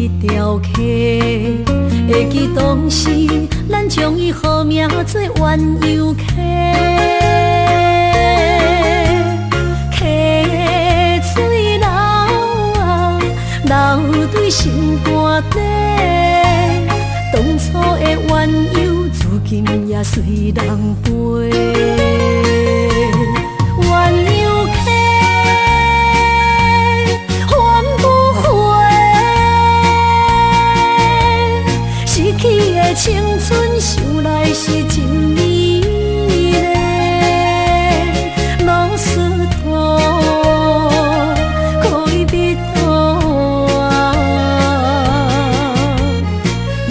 這條溪，會記當時咱將伊號名做鴛鴦溪。溪水流啊，流對心肝底，當初的鴛鴦，如今也隨人飛。鴛鴦溪，還不回，失去的青春，想來是真美麗。ロスト戀人啊，今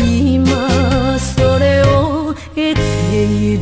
それを得ている。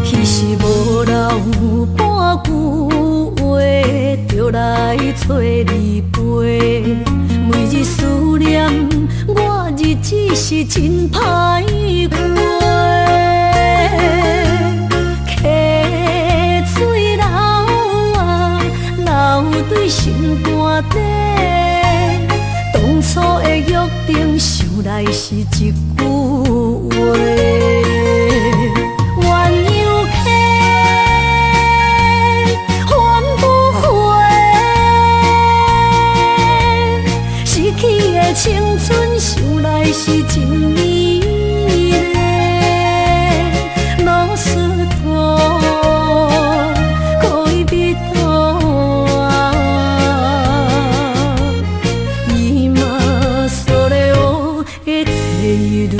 彼時無留半句話，就來揣你飛。每日思念，我日子是真歹過。溪水流啊，流對心肝底，當初的約定，想來是一句話。鴛鴦溪，還不回，失去的青春，想來是真美麗。ロスト戀人啊，今それを得ている。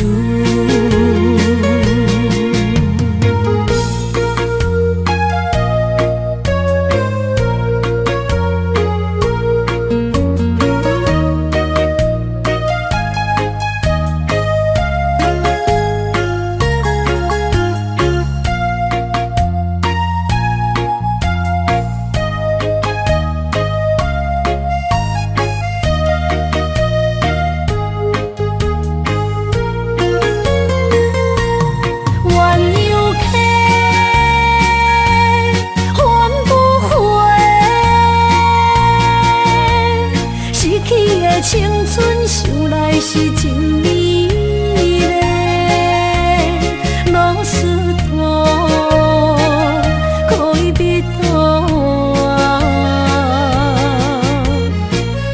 鴛鴦溪，還不回，失去的青春，想來是真美麗。ロスト戀人啊，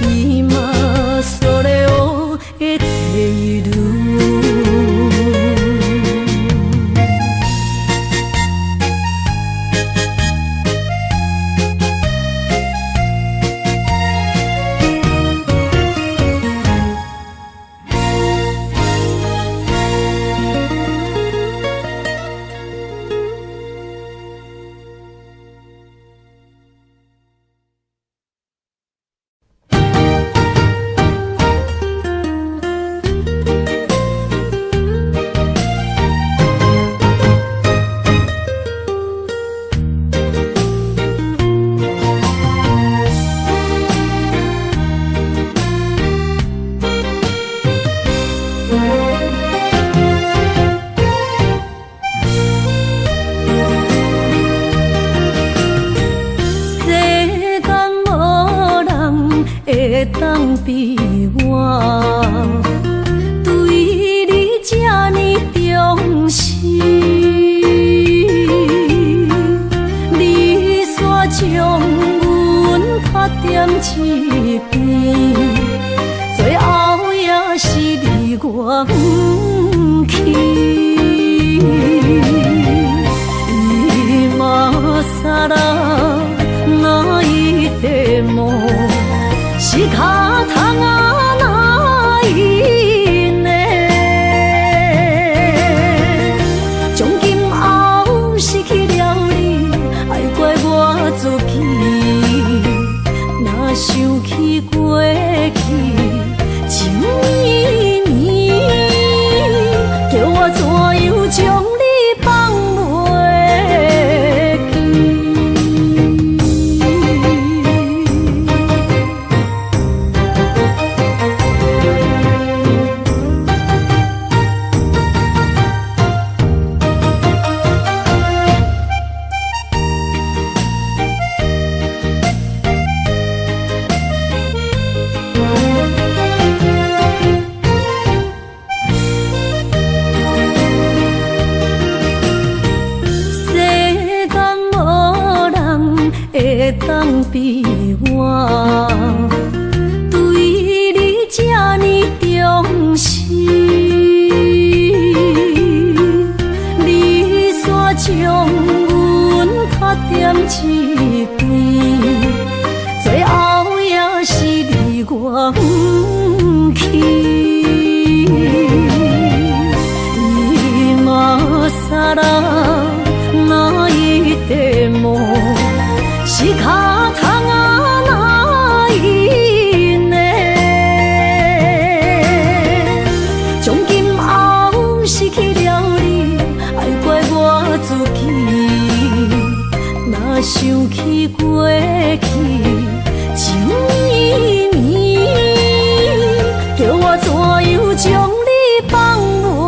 今それを得ている。世間無人會當比我，對你這呢重視。你煞將阮拍踮一邊，最後也是離我遠去。今更泣いても仕方がないね。從今後失去了你，愛怪我自己。若想起過會當比我對你這呢重視？你煞將阮拍踮一邊，最後也是離我遠去。今更泣いても仕方がないね。從今後失去了你，愛怪我自己。若想起過去情綿綿，叫我怎樣將你放袂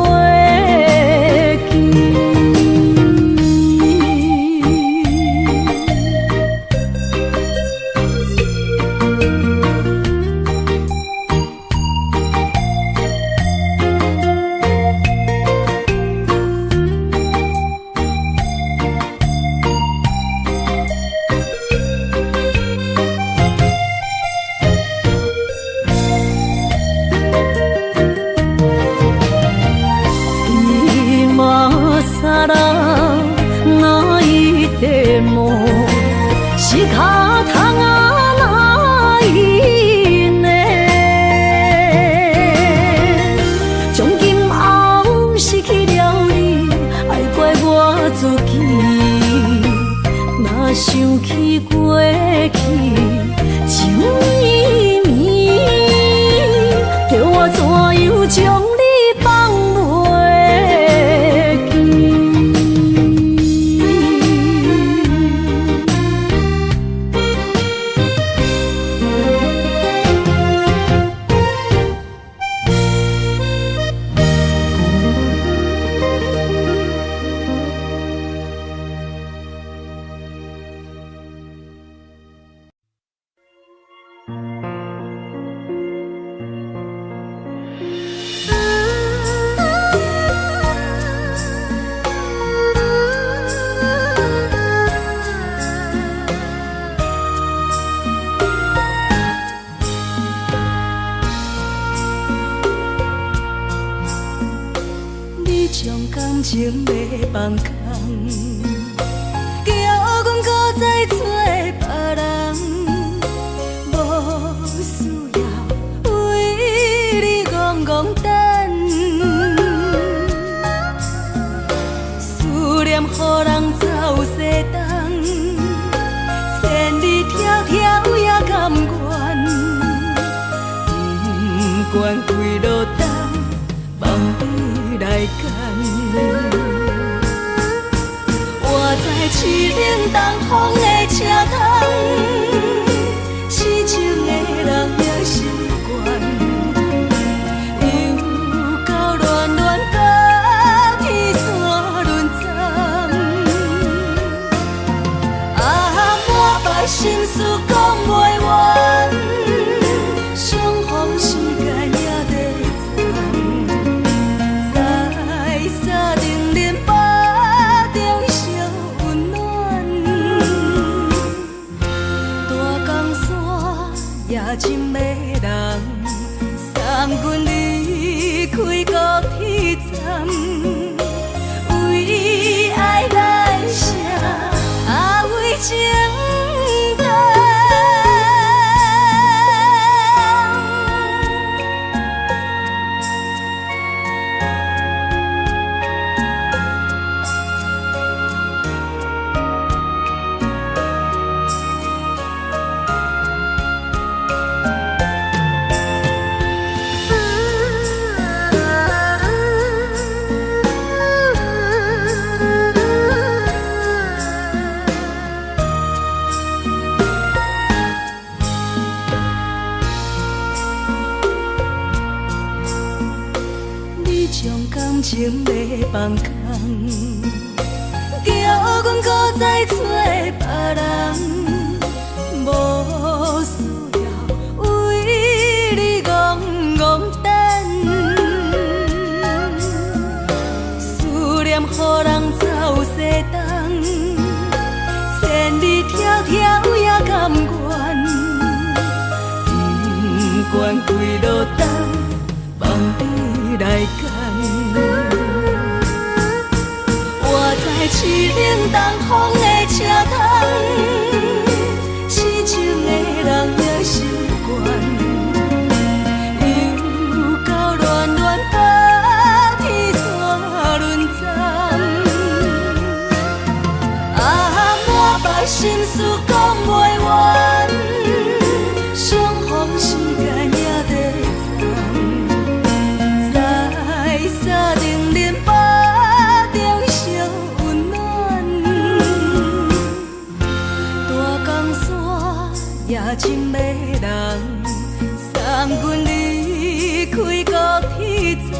記？今更泣いても仕方がないね。從今後失去了你，愛怪我自己。若想起過去情綿綿，叫我怎樣將你放袂記？你將感情欲放空，叫阮閣再找別人，無需要為你戇戇等，思念予人走西東，千里迢迢也甘願，不管幾落冬，望你來牽。我知凄冷東風的車窗，痴情的人也心悬，又到恋恋甲天山轮转，啊，满腹心事講袂完，相逢時間也短暫，在三重恁腹中相溫暖，大江山也真迷人，送阮離開高鐵站，為愛來寫，啊為情等。你將感情欲放空，叫阮閣再找別人，無需要為你戇戇等，思念予人走西東，千里迢迢也甘願，不管几落冬，放你來揀。活在凄冷東風的車窗，痴情的人也習慣。又到暖暖冬天煞輪站，啊，滿腹心事講袂完，相逢時間也短暫，在三重恁腹中相溫暖。大江山也真迷人，送阮離開高鐵站，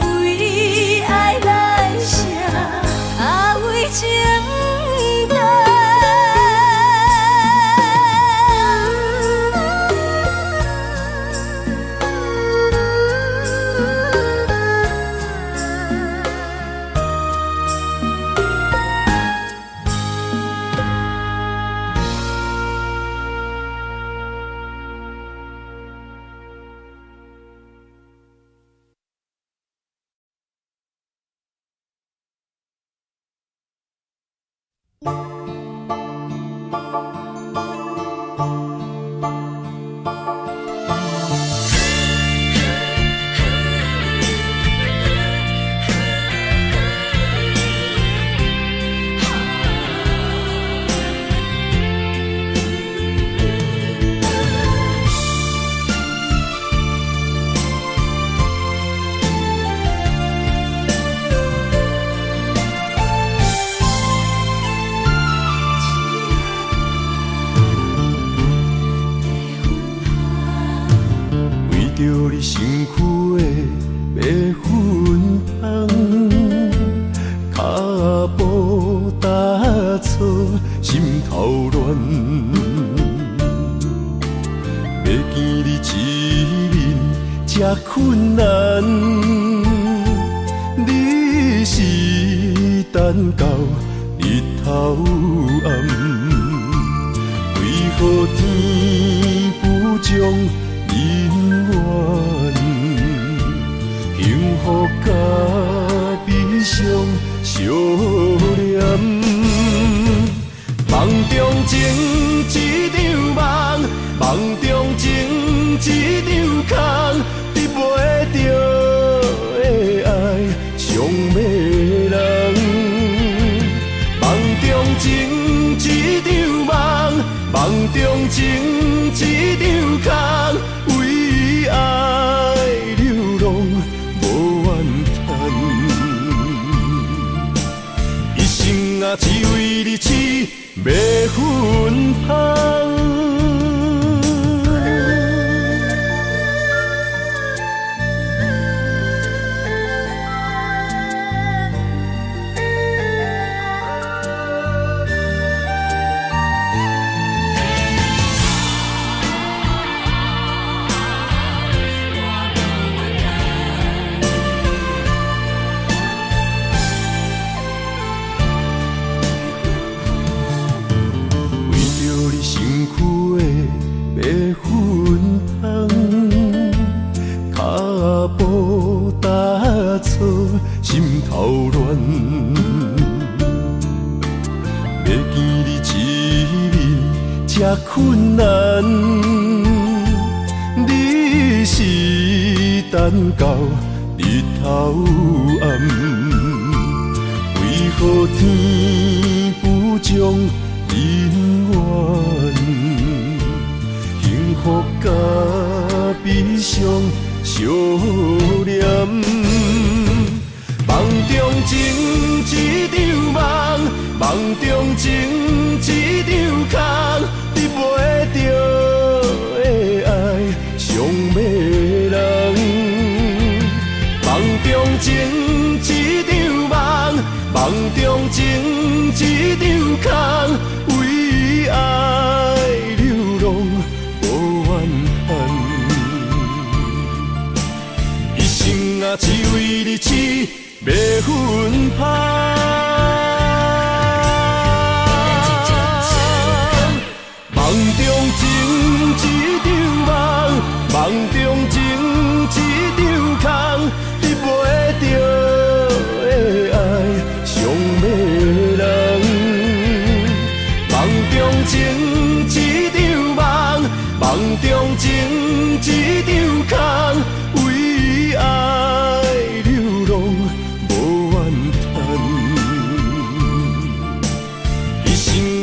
為愛來寫，啊為情等。為著你身軀的白粉香，跤步踏錯，心頭亂。欲見你一面這困難，你是等到日頭暗，為何天不將姻緣，幸福佮悲傷相連。夢中情一場夢，夢中情一場空，得袂著的愛傷迷人。夢中情一場夢，夢中情一場空，為愛流浪無怨嘆，一生啊只為你痴迷芬芳。為著你身軀的白粉香，跤步踏錯，心頭亂。欲見你一面這困難，你是等到日頭暗，為何天不將姻緣，幸福佮悲傷相連。夢中情一場夢，夢中情一場空，得袂著的愛傷迷人。夢中情一場夢，夢中情一場空，為愛流浪無怨嘆，一生啊只為你痴迷芬芳。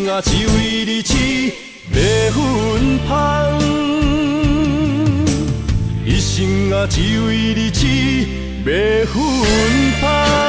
生啊，只為你痴袂芬芳。一生啊，只為你痴袂芬芳。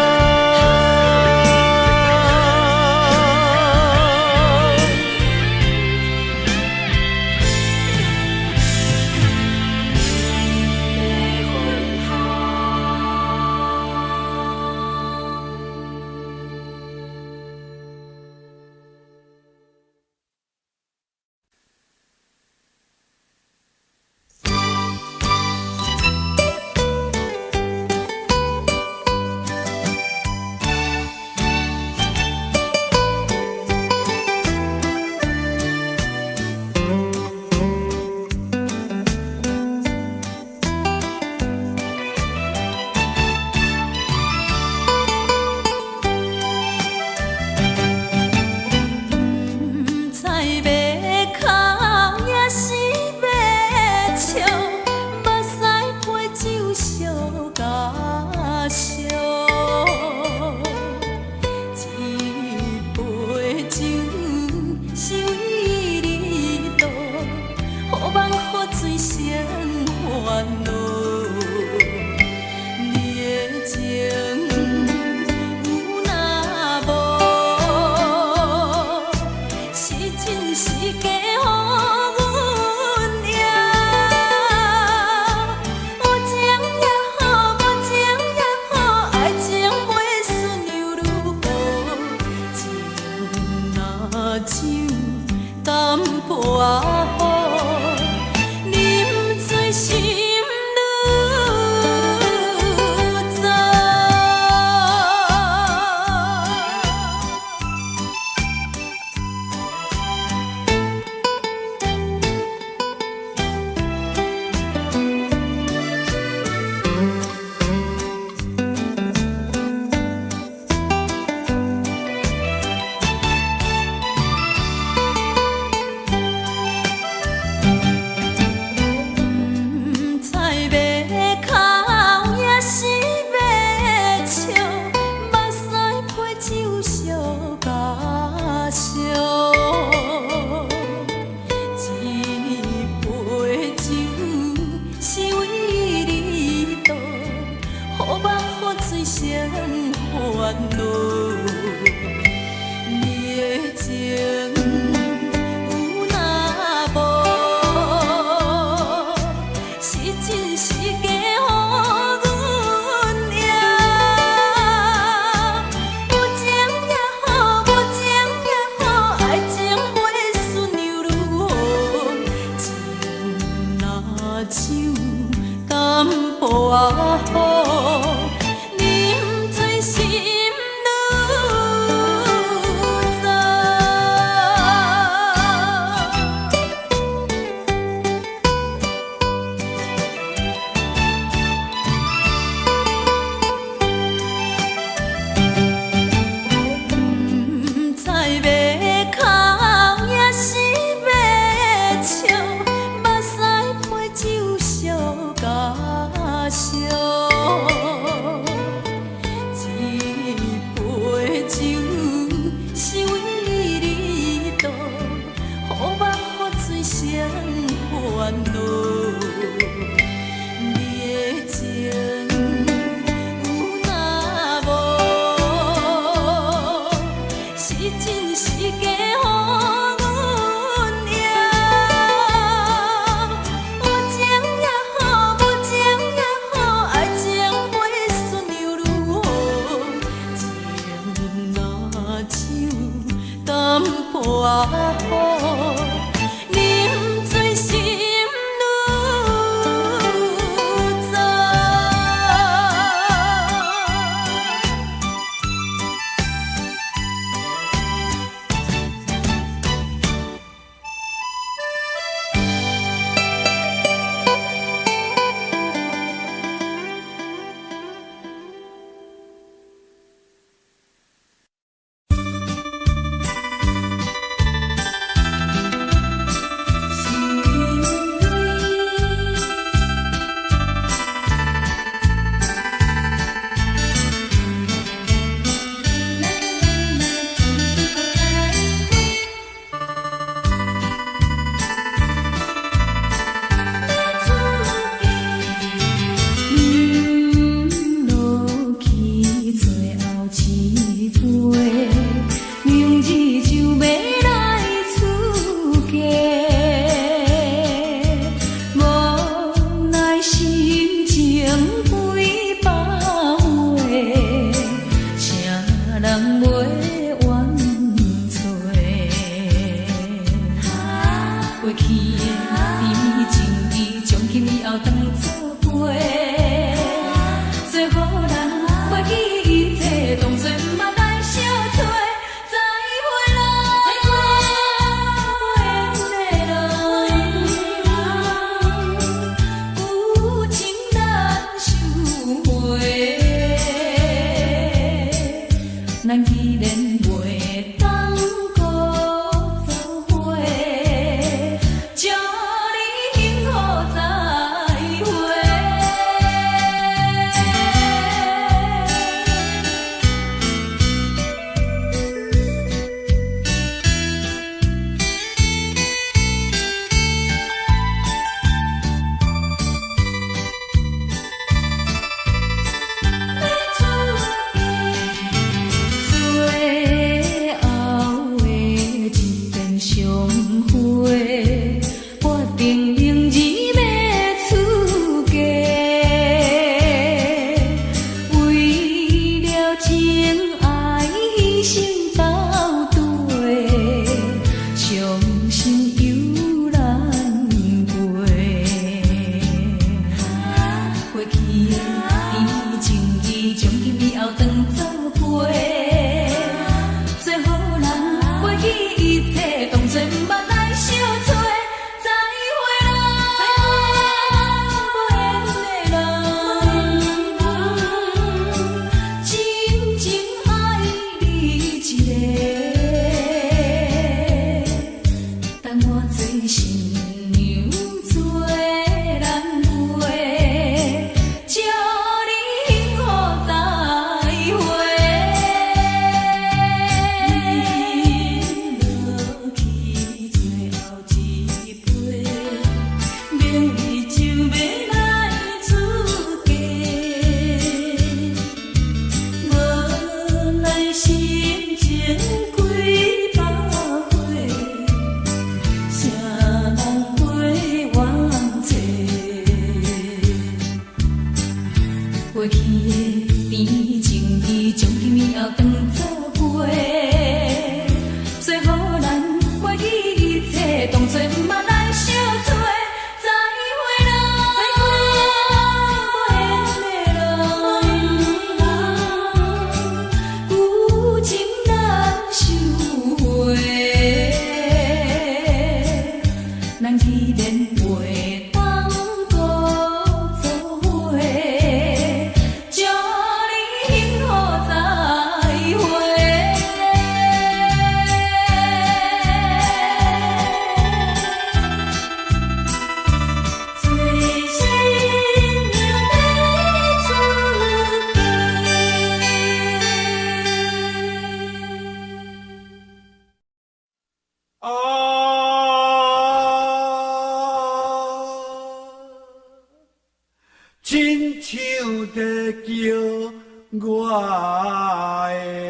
叫我的。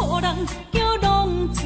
空客，叫阮怎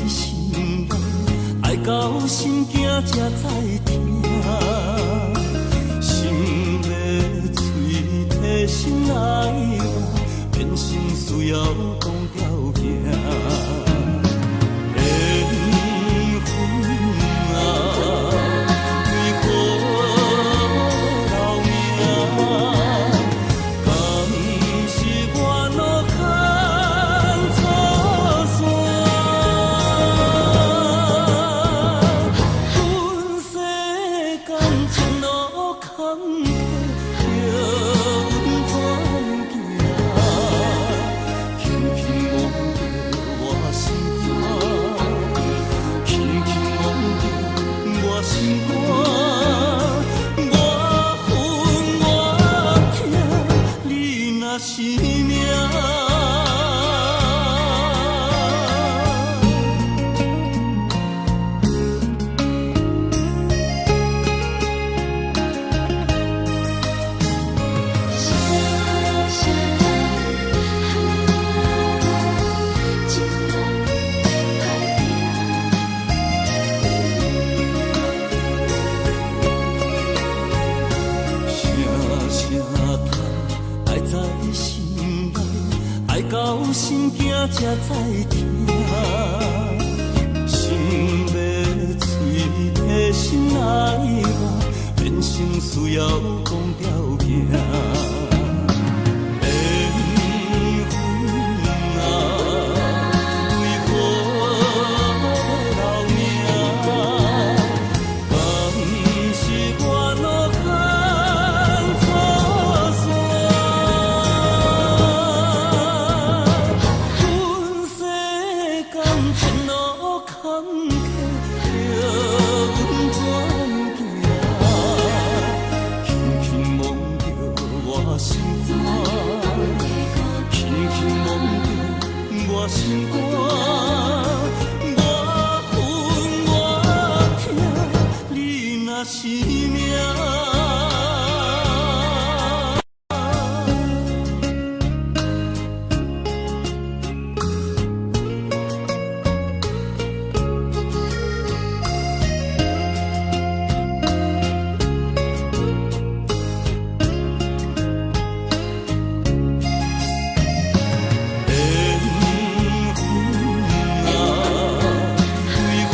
行？心肝。我恨我疼，你若是命。声声叹，爱在心内，爱到心惊才知疼。心欲喙提心爱我，人生需要讲条件。缘分啊，为何要留名？敢是我路牵错线？阮世间前路坎坷，叫阮转行，轻轻摸著我心肝，轻轻摸著我心肝。我恨我疼，你若是命。缘分啊，为何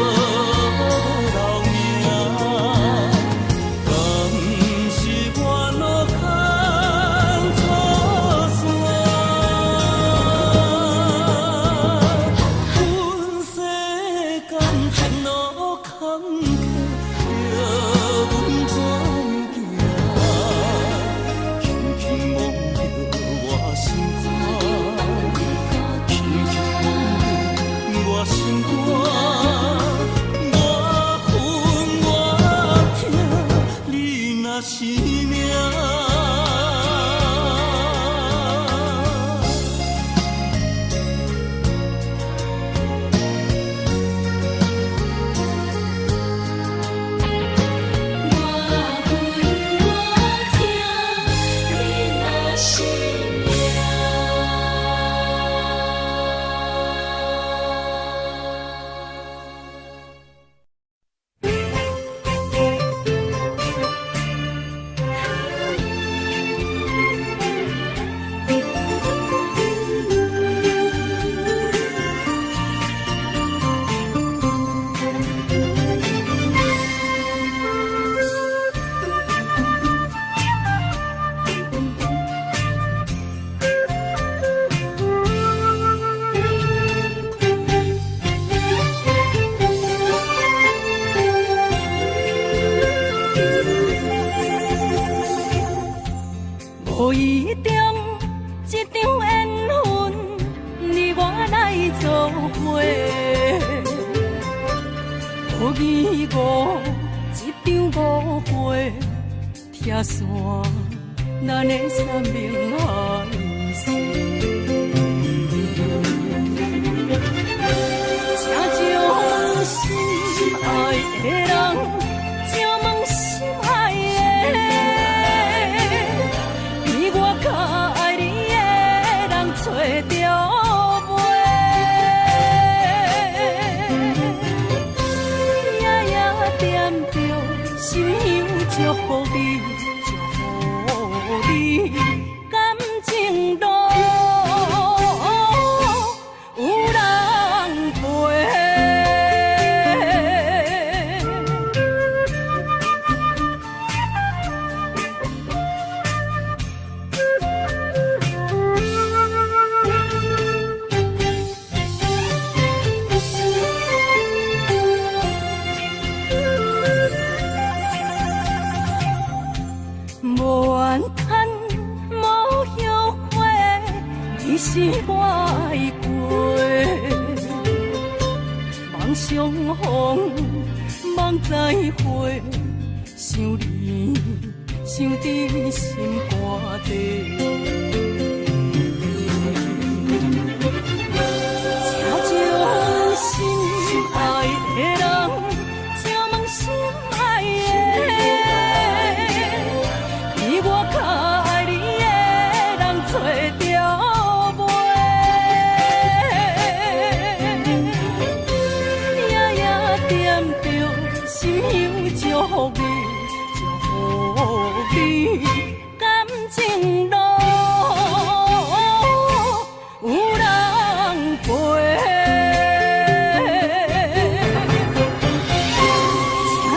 要留名？敢是我路牵错线？阮世间前路坎坷，叫阮转行，轻轻摸著我心肝，轻轻摸著我心肝。我恨我疼，你若是命。我恨我疼，你若是命。无意中一场缘分，你我来做伙。无义无一场误会，拆散咱的山盟海誓。请将心爱的人，请问心爱的，比我较爱你的人找著袂？夜夜惦著心香，祝福你，祝福你，感情路有人陪。无怨叹，无后悔，你是我爱过。望相逢，望望再會，想你想佇心肝底。請將心愛的人，請問心愛的，比我較愛你的人找著袂？夜夜惦著心香祝福你，祝福你，感情路有人陪。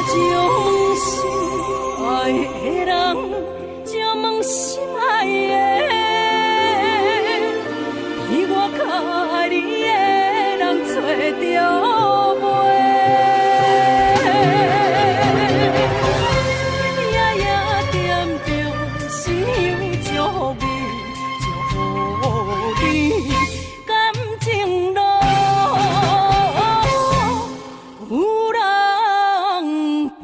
請將心愛的人，請問心愛的，比我較愛你的人找著袂？夜夜惦著心香祝福你，祝福你，感情路有人陪。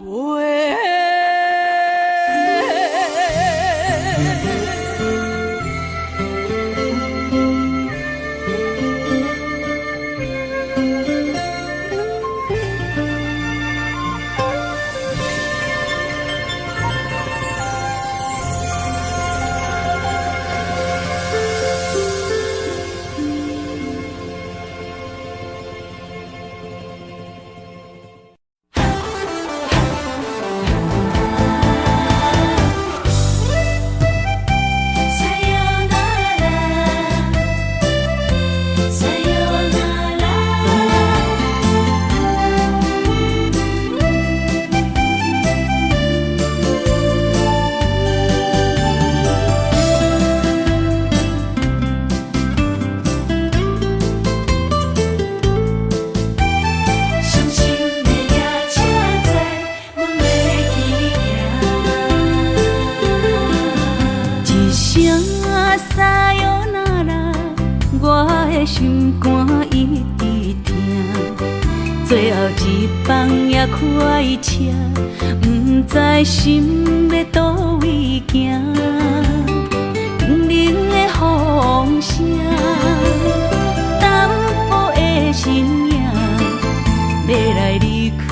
傷心的夜車載，阮欲去行。一聲さよなら，我的心肝一直疼。最後一班也開車，毋知心欲佗位行。冰冷的風聲，淡薄的身影，欲來離開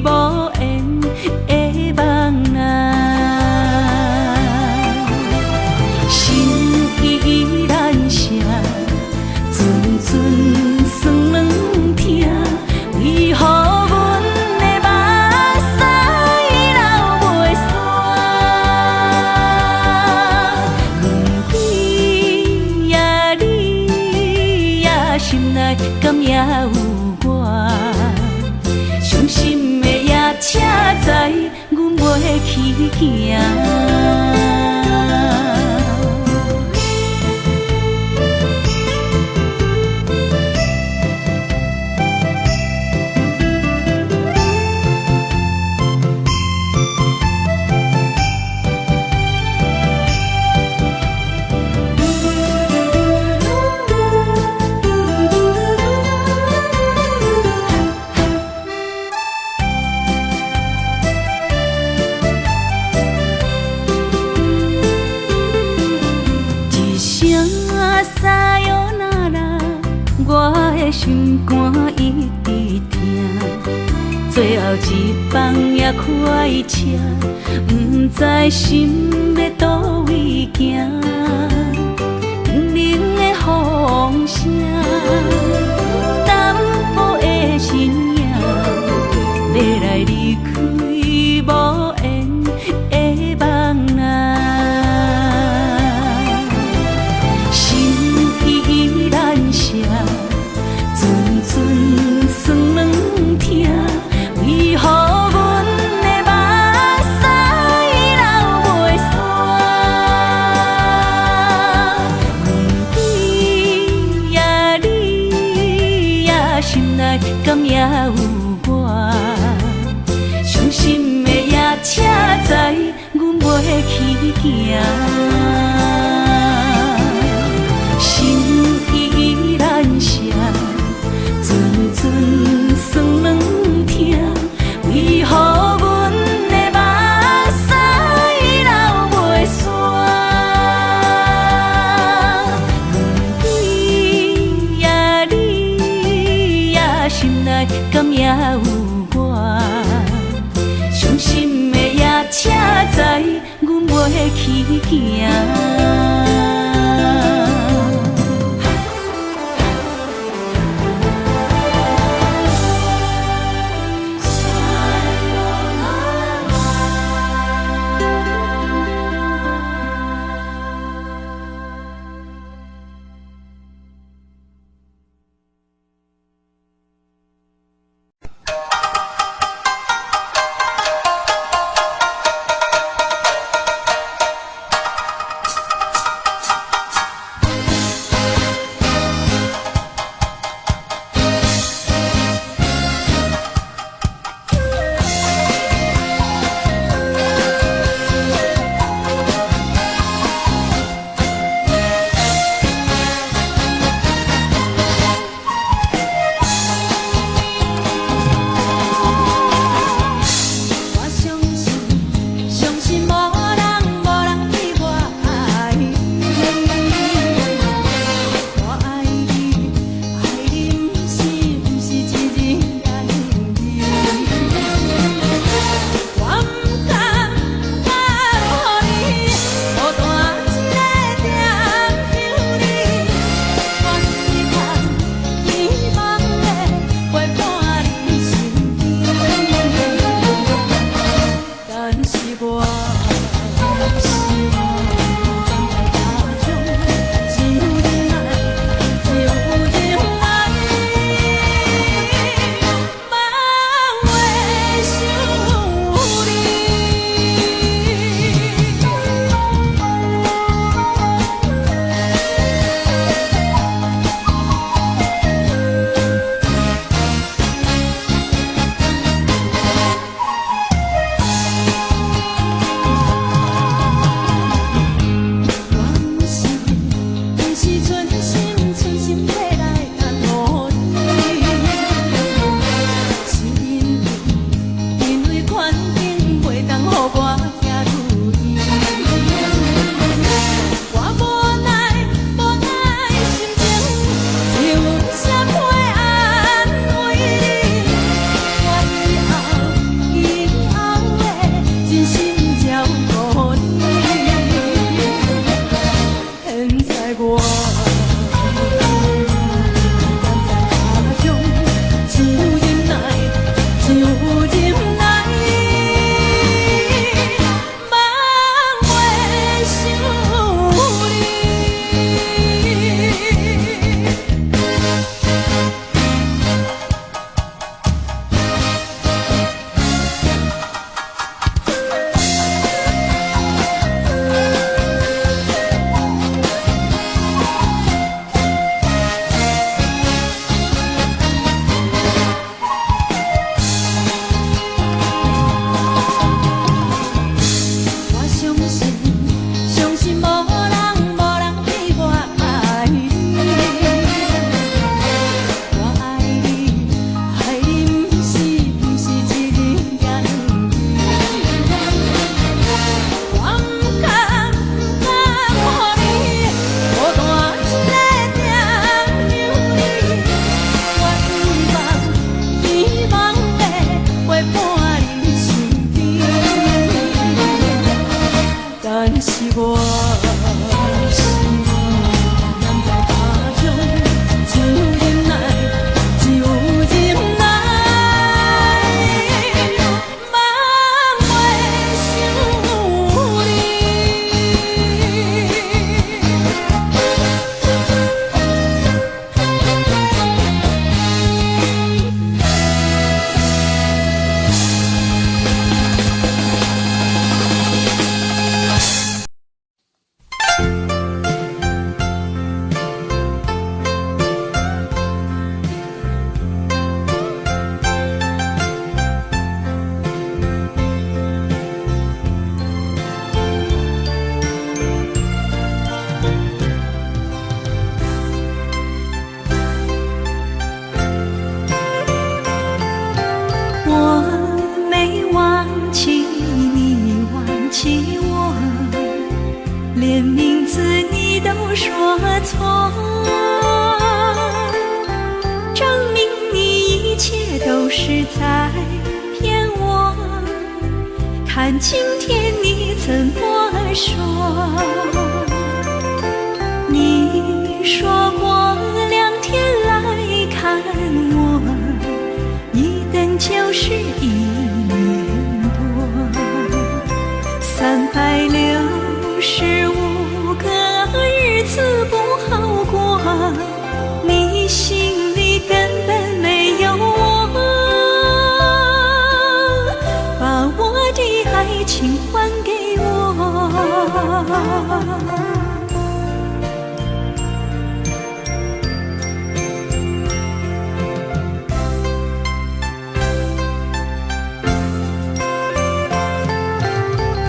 無緣的夢啊。心依難捨，陣陣酸軟疼，為何阮的目屎流袂煞？毋知呀你呀心內敢猶有我？傷心的夜車載，阮袂去行。一聲さよなら，我的心肝一直疼。最後一班也開車，毋知心欲佗位行。冰冷的風聲，淡薄的身影，欲來離開無緣的夢啊。心依難捨，陣陣酸軟疼，為何阮的目屎流袂煞？毋知呀你呀心內敢猶有我？傷心的夜車載，阮袂去行。心依難捨，陣陣酸軟疼，為去行。是在骗我。看今天你怎么說。你說過兩天來看我，一等就是一年多，365個日子不好過，你心裡根本沒有我，把我的愛情還給我。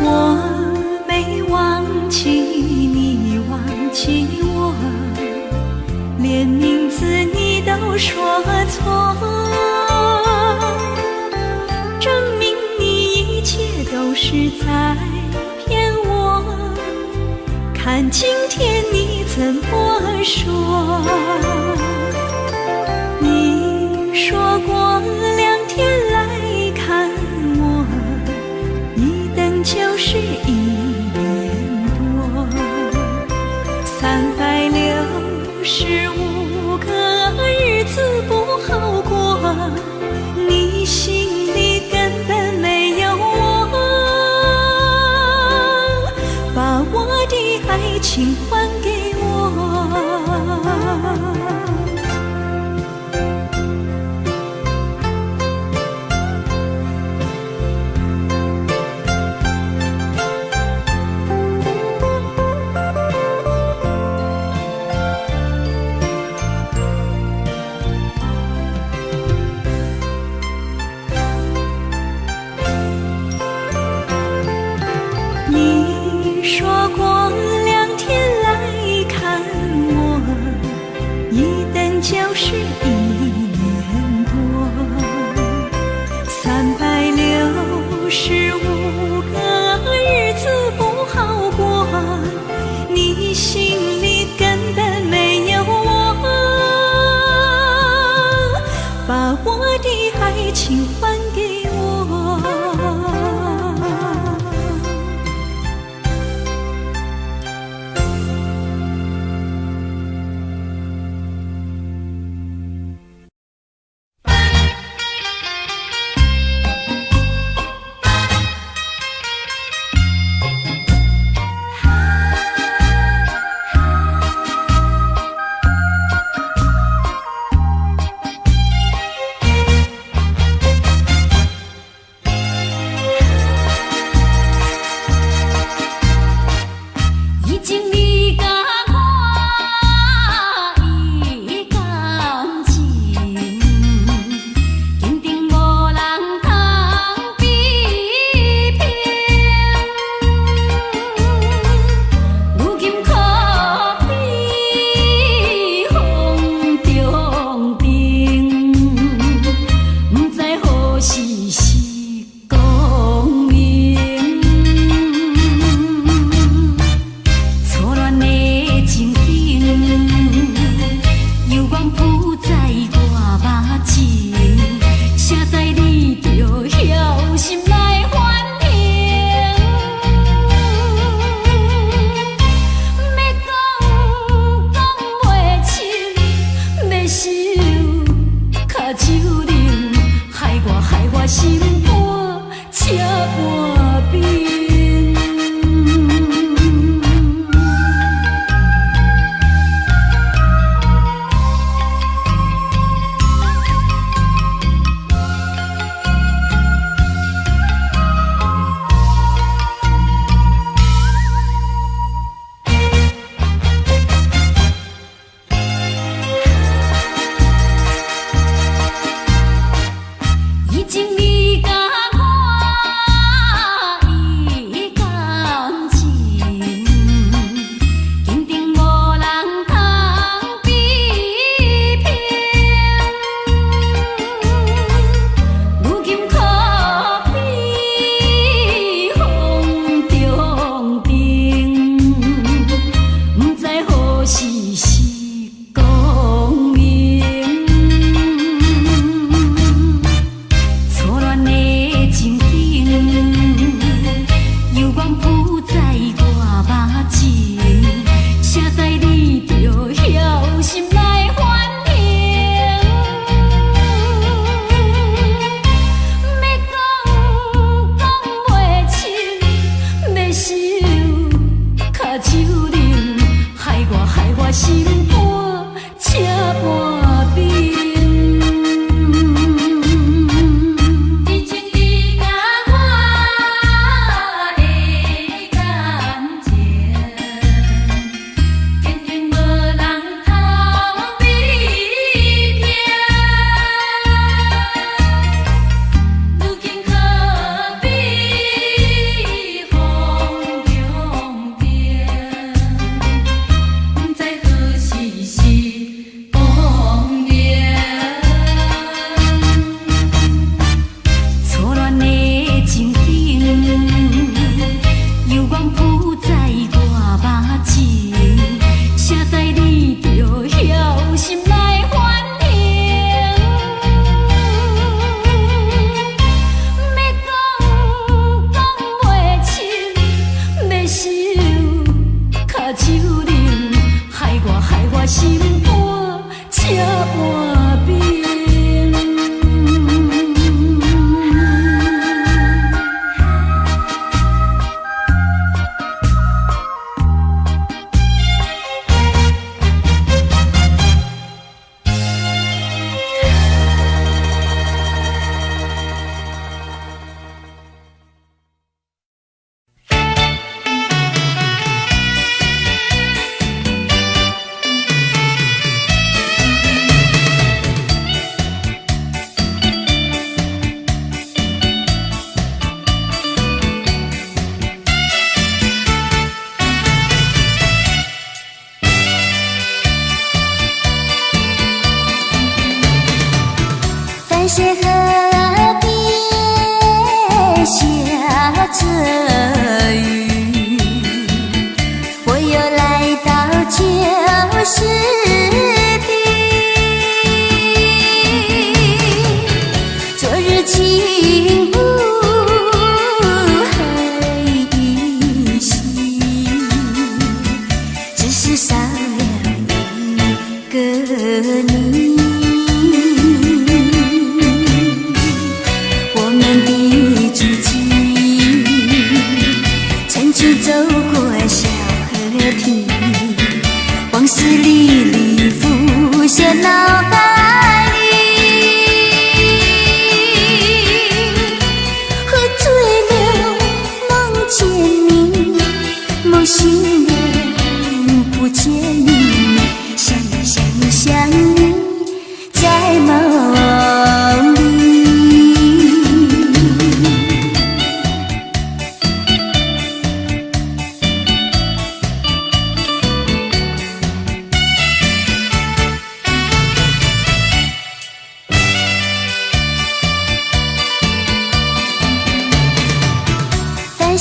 我沒忘記你，忘記我，連名字你都說錯，證明你一切都是在騙我。看今天你怎麼說？你說過兩天來看我，一等就是一年多，365個日子不好過，你心裡根本沒有我，把我的愛情還給我。你說過兩天來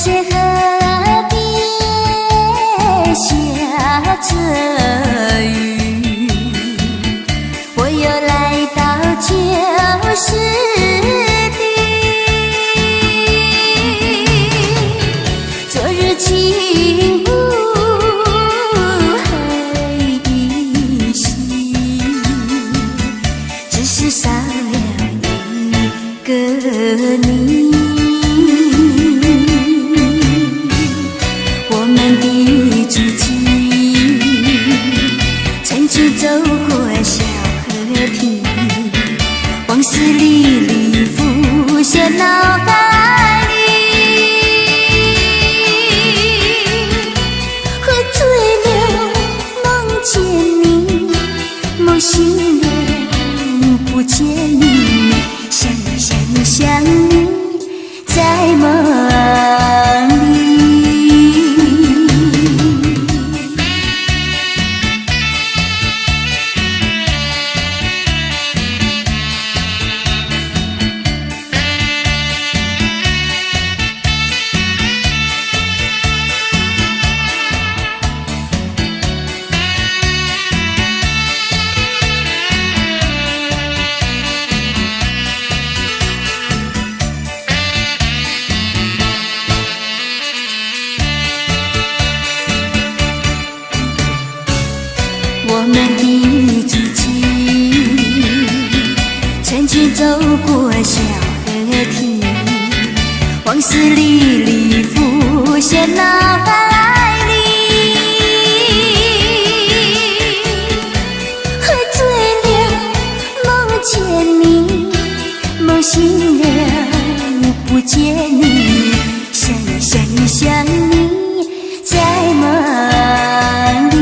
水河邊下著雨，我又來到舊時地。昨日情霧還依稀，只是少了一個你。我們的足跡，曾經走過小河堤，往事歷歷浮現腦海裡。喝醉了夢見你，夢醒了不見你，想你想你想你，在夢裡。我們的足跡，曾經走過小河堤，往事歷歷浮現腦海裡。喝醉了夢見你，夢醒了不見你，想你想你想你，在夢裡。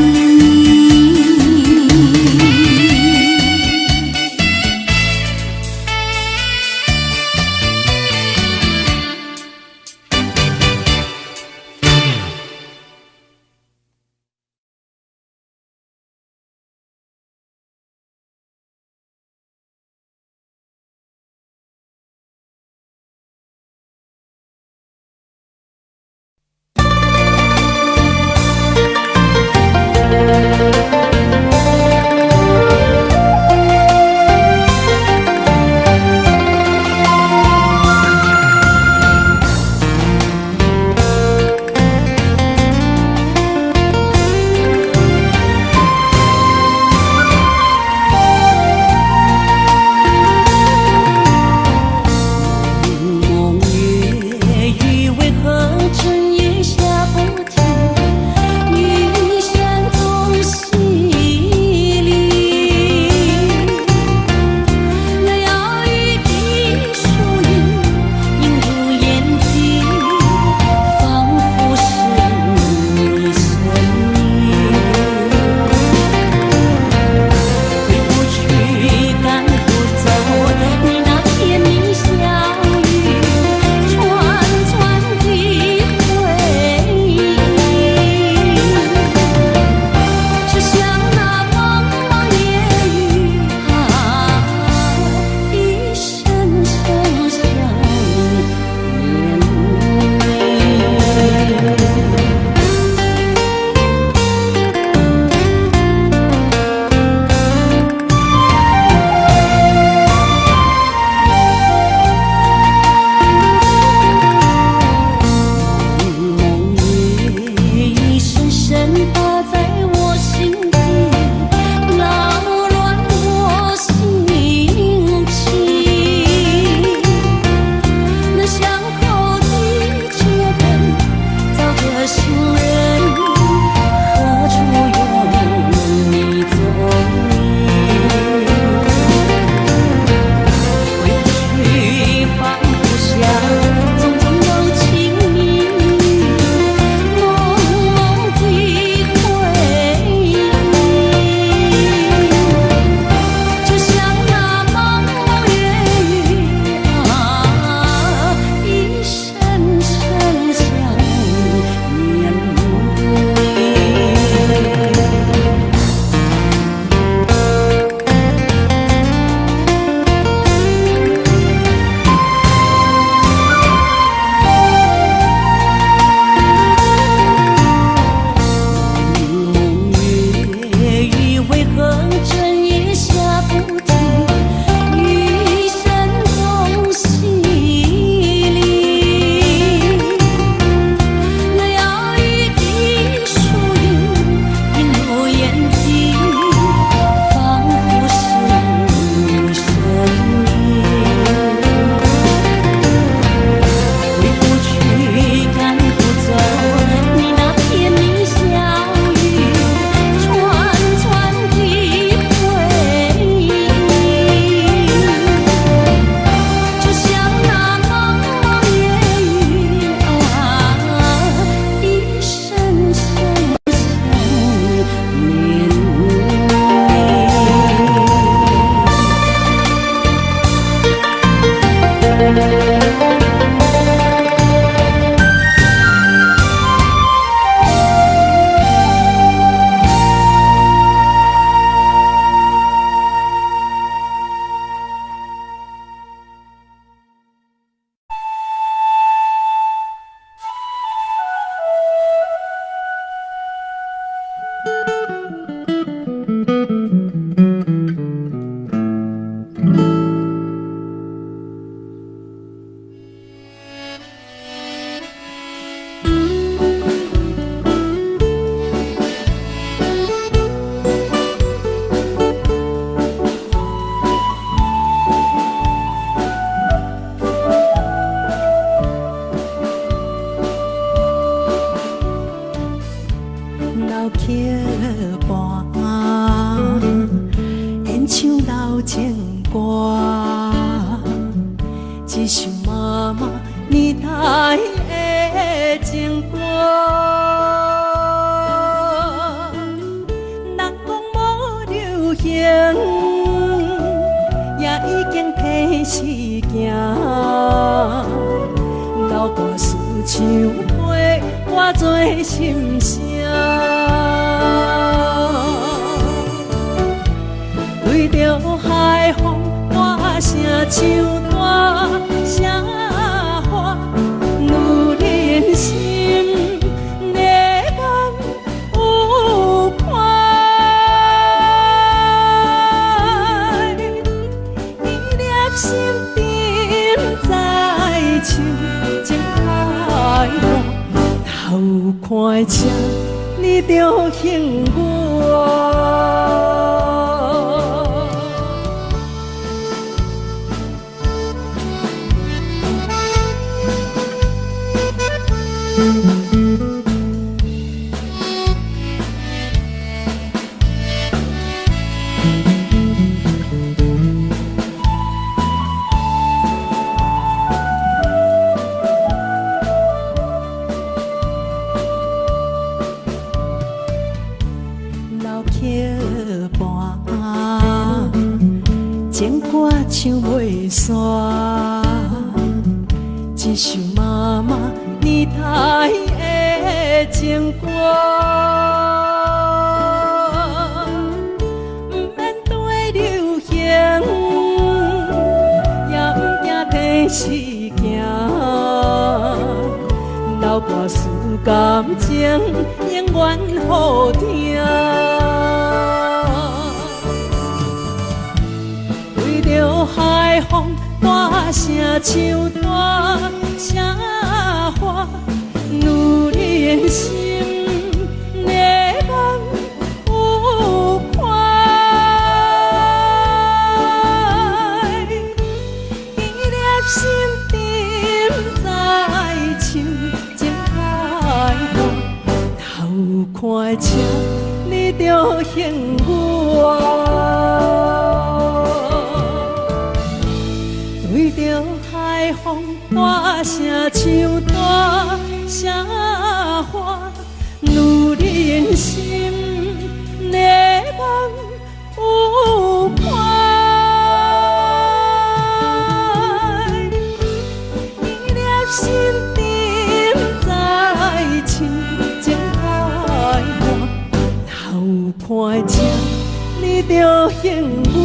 年代的情歌。人講無流行，也已經提時行。老歌词唱过，我做心聲。對著海風，大聲唱大聲喊，女人心的夢有伴。伊粒心沉在深情海岸，头看车，你就幸我。老曲伴，情歌唱袂煞，一首媽媽年代的情歌，毋免對流行，也毋驚提時行。老歌词感情永遠好聽。對著海風，大聲唱大聲喊，女人心的夢有伴。伊粒心沉在深情海岸，頭看車，你就幸我。對著海風，大聲唱大聲喊，女人心的夢有伴。伊粒心沉在深情海岸，頭看車，你就幸我。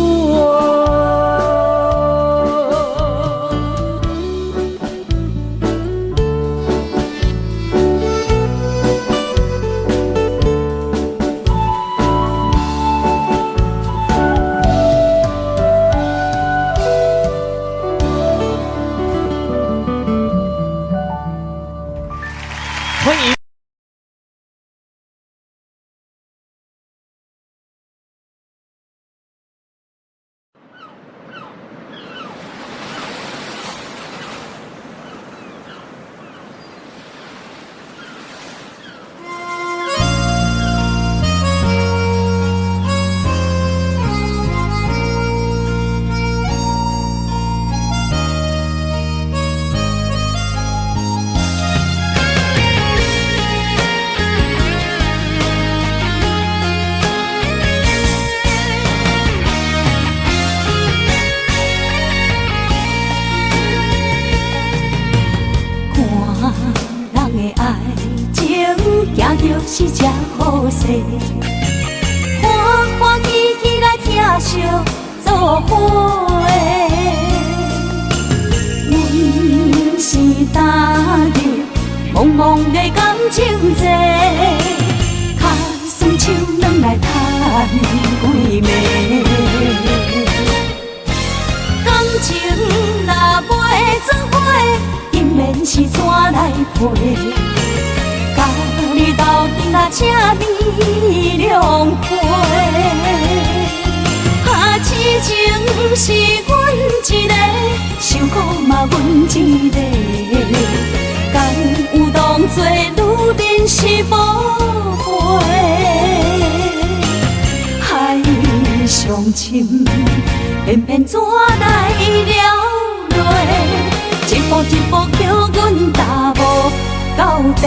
歡迎。看人的愛情，行著是這好勢，歡歡喜喜來疼惜做伙。阮是踏入茫茫的感情債，跤酸手軟來趁幾暝。感情若袂做伙，姻緣是怎來配？佮你鬥陣來請你兩杯。啊，痴情是阮一个，受苦嘛阮一个。敢有當作女人是寶貝？海上深，偏偏怎來了淚？一步一步叫阮踏无到底。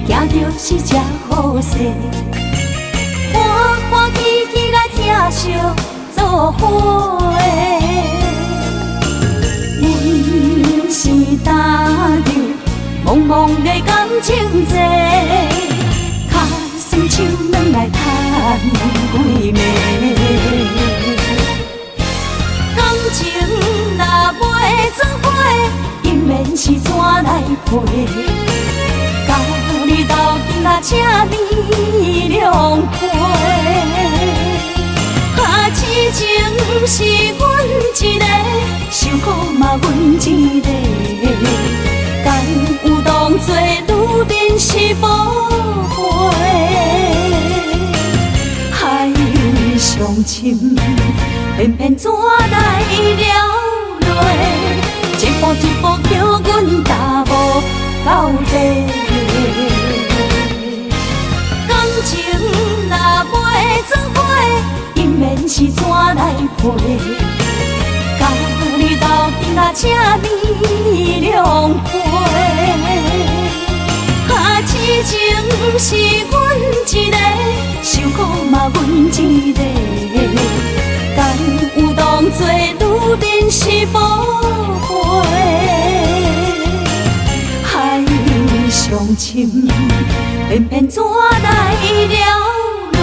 行著是这好势，歡歡喜喜來疼惜做伙。阮是踏入茫茫的感情債，跤酸手軟來趁幾暝。感情若袂做伙，姻緣是怎來配？佮你鬥陣啊，這呢兩回。啊，痴情是阮一个，受苦嘛阮一个。敢有當作女人是寶貝？海上深，偏偏怎來了落？一步一步叫阮踏無到底。感情若袂做伙，姻緣是怎來配？佮你鬥陣啊，這呢兩回。啊，痴情是阮一个，受苦嘛阮一个。敢有當作女人是寶貝？海上深，偏偏怎來了落？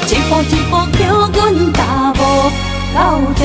一步一步叫阮踏無到底。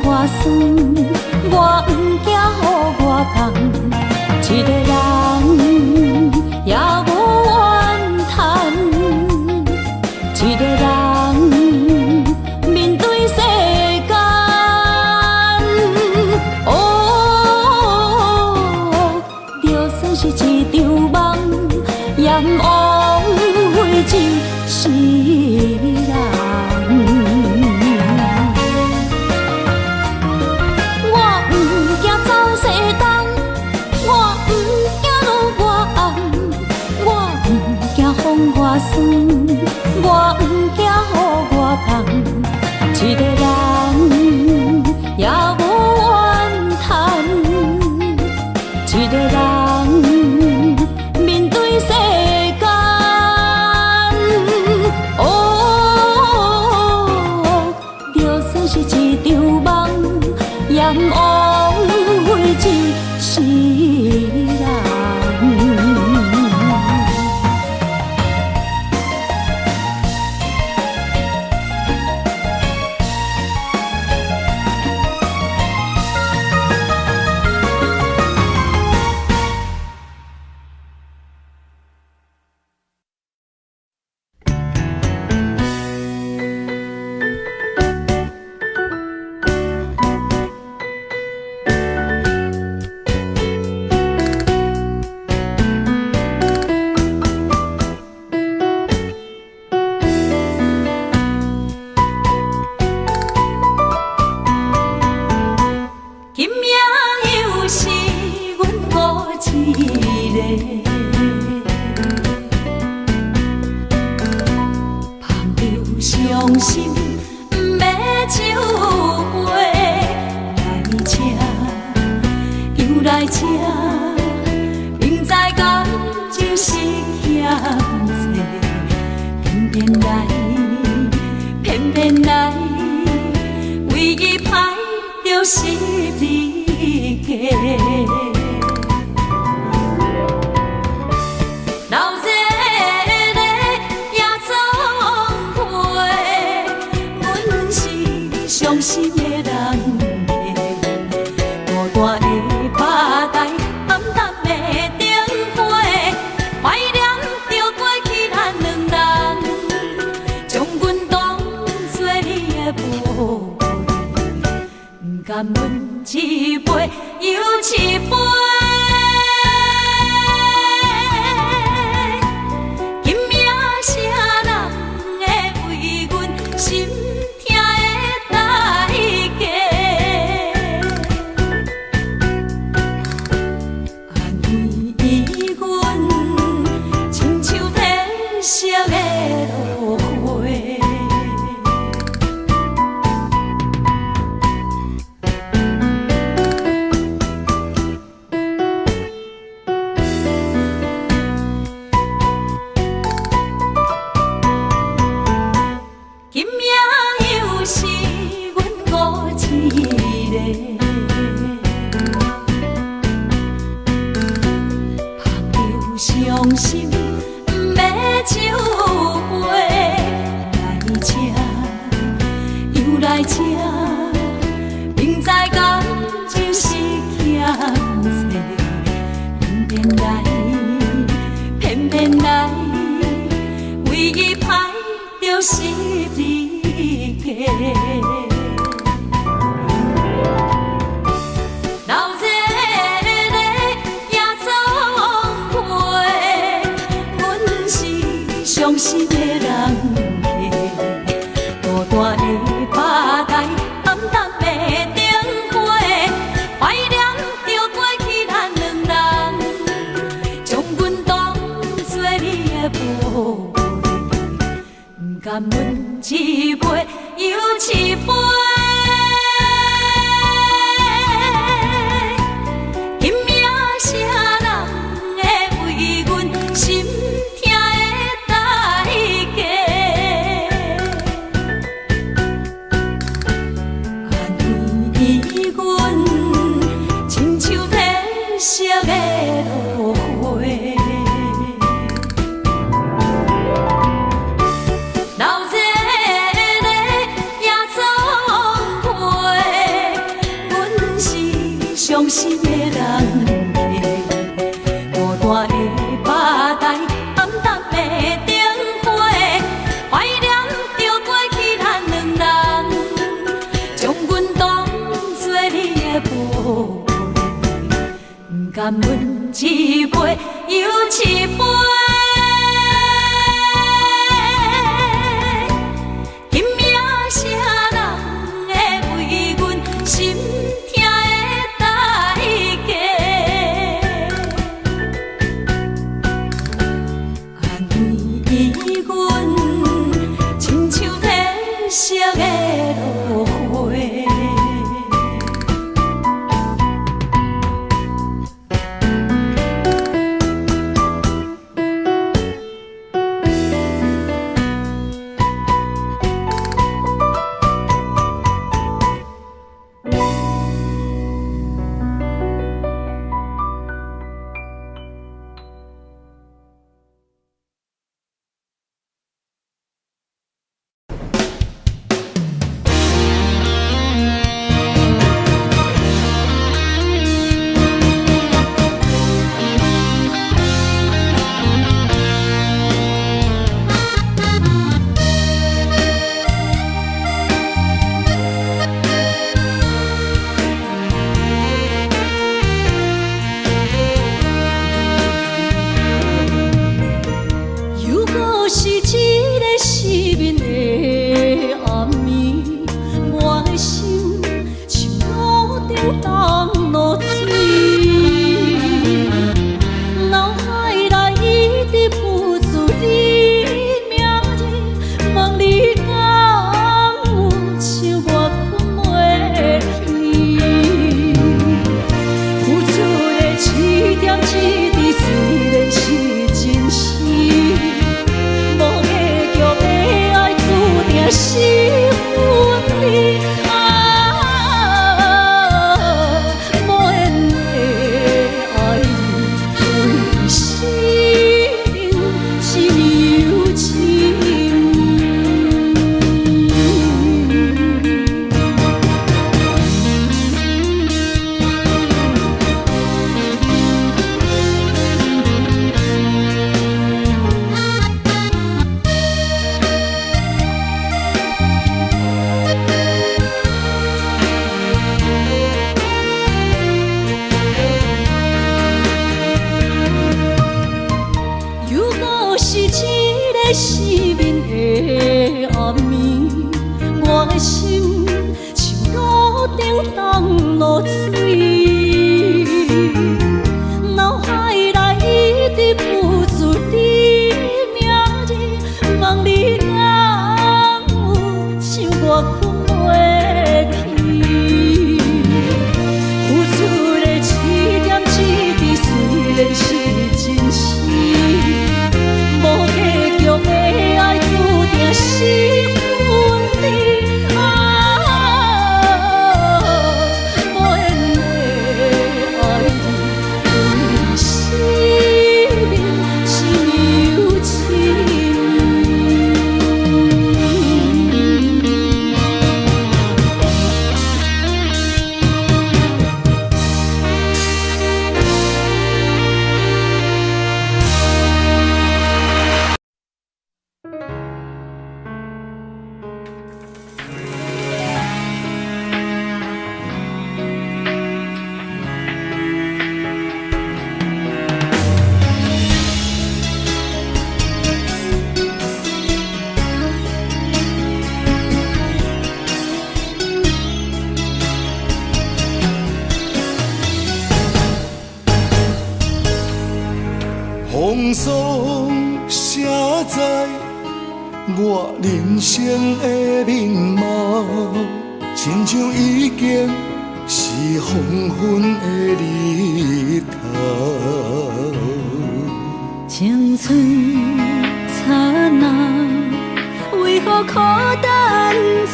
外酸，我毋驚雨外重，一个人也無怨嘆，一個人面對世間。哦，就算是一場夢，也毋枉費一世人。我毋驚走西東，我毋驚落外暗，我毋驚風外酸，我毋驚雨外重，一個人也無怨嘆，一個人面對世間。哦，就算是一場夢，也毋枉費一世人。今夜又是阮孤一个，捧著傷心欲酒杯，來這，又來這，明知感情是欠債，偏偏來，偏偏來，為伊歹著十字架。流熱的也總會，阮是傷心的人客，孤單的吧台，暗淡的燈火，懷念著過去咱兩人，將阮當作你的寶貝，毋甘阮一杯又一杯。今夜啥人會為阮心疼的代價？安慰阮，親像褪色的落花。今夜又是阮孤一個，捧著傷心欲酒杯，來這又來這，明知感情是欠債，偏偏來，偏偏來，為伊歹著十字架。流熱的也總會，阮是傷心的人客，孤單的吧台，暗淡的燈火，懷念著過去咱兩人，將阮當作你的寶貝，毋甘阮一杯又一杯。今夜啥人會為阮心疼的代價？傷心的人客。孤單的吧台，暗淡的燈火，懷念著過去咱兩人，將阮當作你的寶貝，不甘阮一杯又一杯。今夜啥人會為阮心疼的代價？按呢阮親像褪色的落花。又閣是一个失眠的暗暝，我的心像路灯重落水，腦海內一直浮出你名字，問你敢有像我睏袂去？付出的一點一滴雖然是真實。無結局的愛注定是分離啊！無緣的愛你，為生命一又一暝。又閣是一個失眠的暗暝，我的心像路燈重落水，腦海內一直浮出你名字，問你敢有像我睏袂去？付出的一點一滴雖然是真實，無結局的愛注定是分離啊！無緣的愛你，為生命一又一暝。風霜寫在我人生的面貌，親像已經是黃昏的日頭。青春燦爛，為何苦等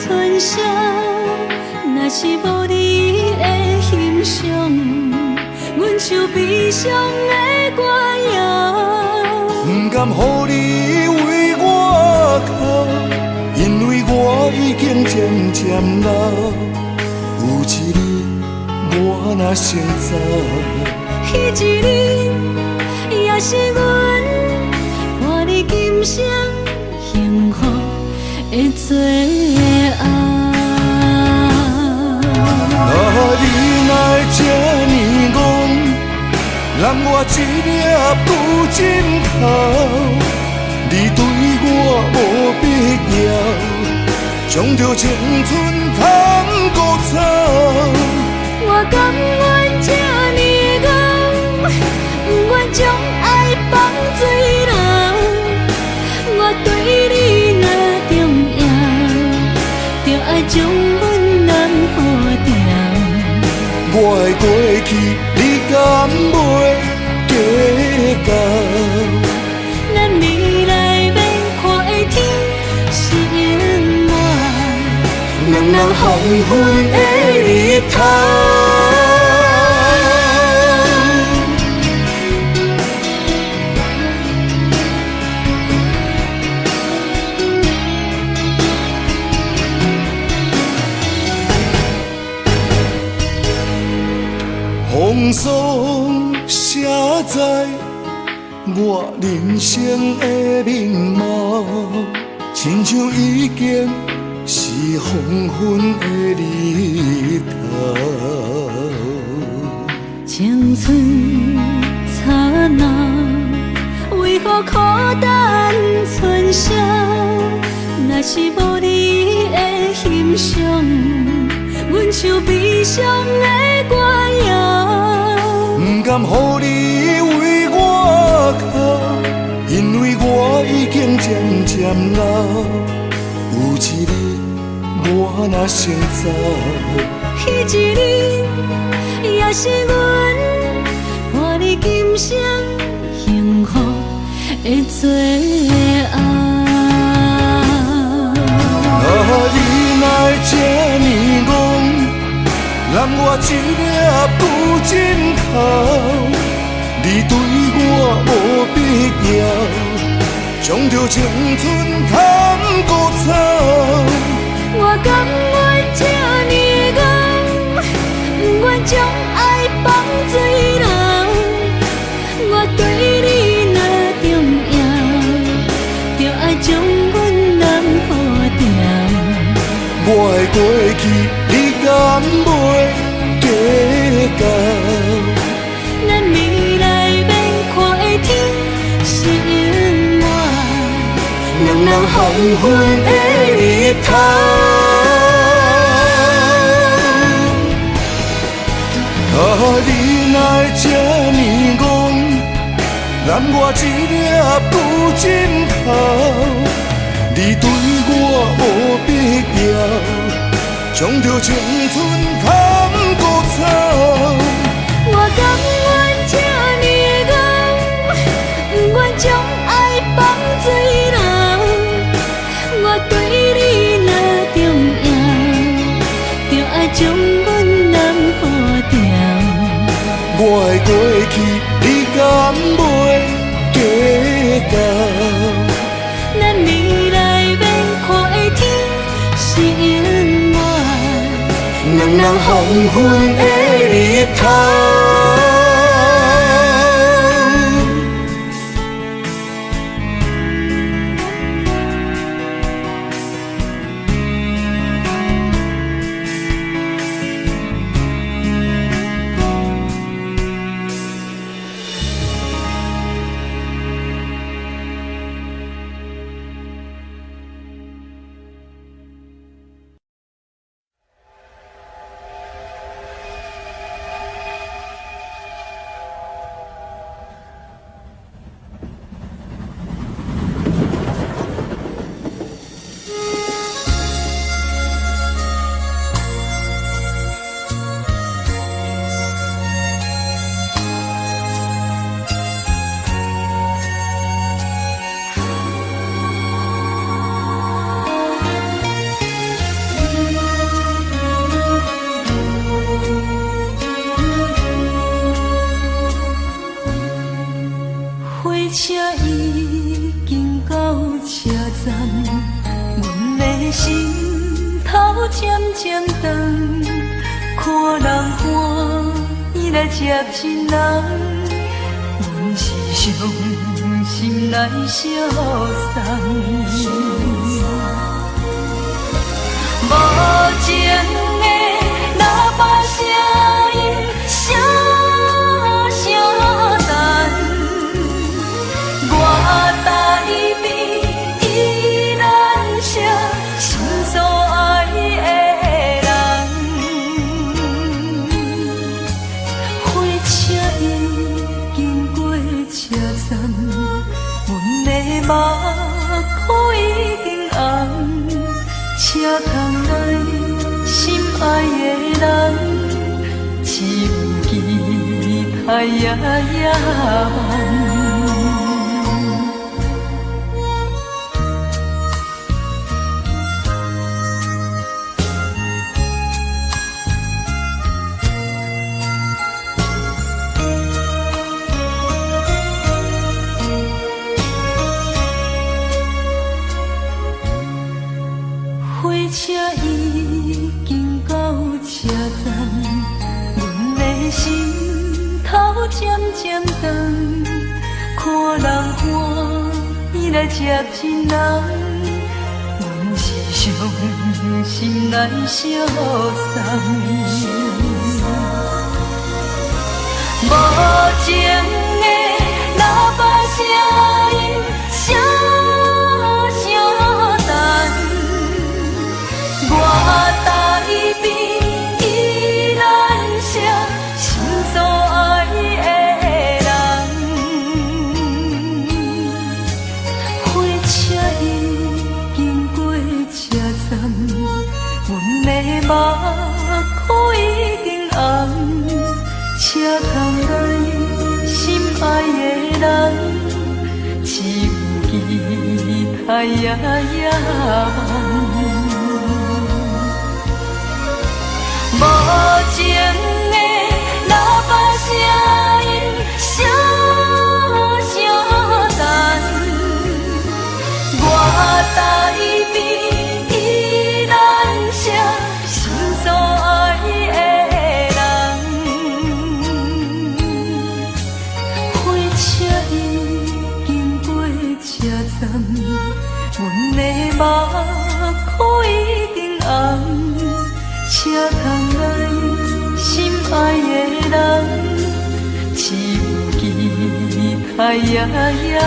春宵？若是無你的欣賞，阮像悲傷的歌謠。不甘予你為我哭，因為我已經漸漸老。有一日，我我若先走。彼一日也是阮伴你今生幸福的最后。啊，你哪会这呢戆，揽我一粒旧枕头？你对我无必要，将着青春牵孤走。我甘愿这呢戆，不愿将爱放水流。我对你若重要，就爱将阮揽好牢。我的过去，你敢袂计较？咱未来欲看的天是永远两人黄昏的日头。风霜写在我人生的面貌，亲像已经是黄昏的日头。青春刹那，为何苦等春宵？若是无你的欣赏，阮像悲伤的歌谣。不甘予你为我哭，因为我已经渐渐老。有一日我若先走，彼一日也是阮伴你今生幸福的最后。啊，你哪会这呢戆，揽我一粒旧枕头？你对我无必要，将着青春牵孤走。我甘愿这呢戆，不愿将爱放水流。我对你若重要，就爱将阮揽好牢。我的过去，你敢袂计较？咱未来欲看的天是永远两人黄昏的日头。啊，你哪会这呢戆，揽我一粒旧枕头？你对我无必要，将着青春牵孤走。我甘愿这呢戆，不愿将爱放水流。我对你若重要，就爱将阮揽好牢。我的过去，你敢袂计较？咱未来欲看的天是永远两人黄昏的日头。火车已经到车站，阮的心头渐渐长，看人欢來接親人，阮是傷心來相送。無情的喇叭聲音，聲聲等，我台邊依然是心所愛的人。火車已經過車站，阮的目眶已經紅。車窗內心愛的人，只有期待夜夜梦。火車已經到車站，阮的心頭漸漸重，看人歡喜來接親人，阮是傷心來相送。無情的喇叭聲音，聲聲等，我台邊依然是心所愛的人。火車已經過車站，阮的目眶已經紅。車窗內心愛的人，只有期待夜夜夢。無情的喇叭聲音，聲聲等，我台邊依然是心所愛的人。火車已經過車站，阮的目眶已經紅。車窗內心愛的人，只有期待夜夜夢。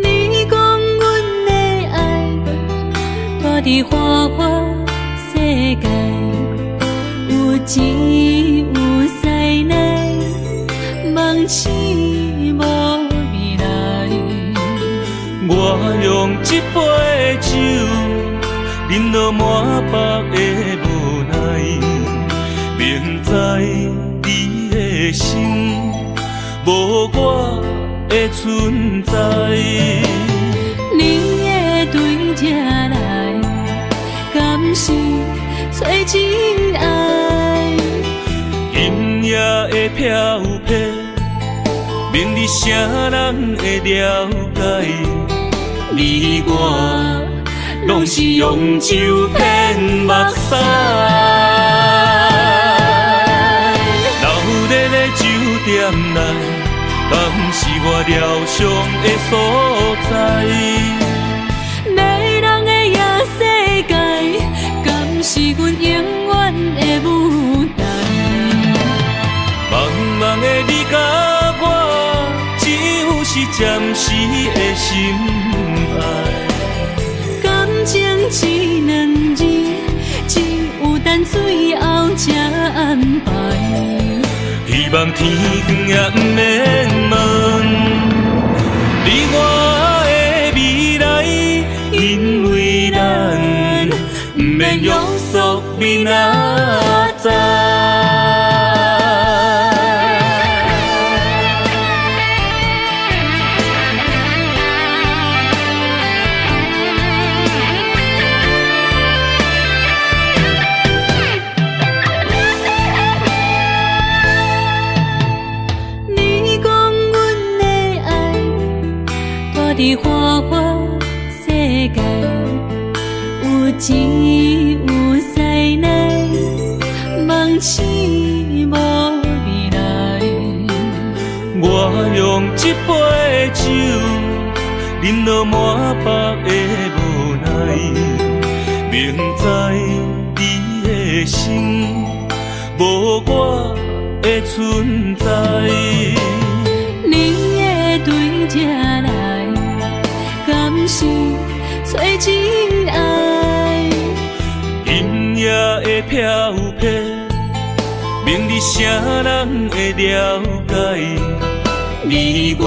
你講阮的愛，蹛佇花花世界，有錢有勢內，夢醒無未來。我用這杯酒，饮落滿腹的無奈，明知你的心無我的存在。你會對這來，敢是找真愛？今夜的飄泊，免你啥人會了解？你我攏是用酒騙目屎。闹熱的酒店內，敢是我療傷的所在？迷人的夜世界，敢是阮永遠的舞台？暫時的心愛。感情這兩字，只有等最後才安排。希望天光也毋免問你我的未來，因為咱毋免約束明仔載。你講阮的愛，蹛佇花花世界，有錢有師奶，夢醒無未來。我用這杯酒，飲落滿腹的無奈，明知你的心無我的存在。你會對這來，敢是找真愛？今夜的飄泊，明日誰人會了解？你我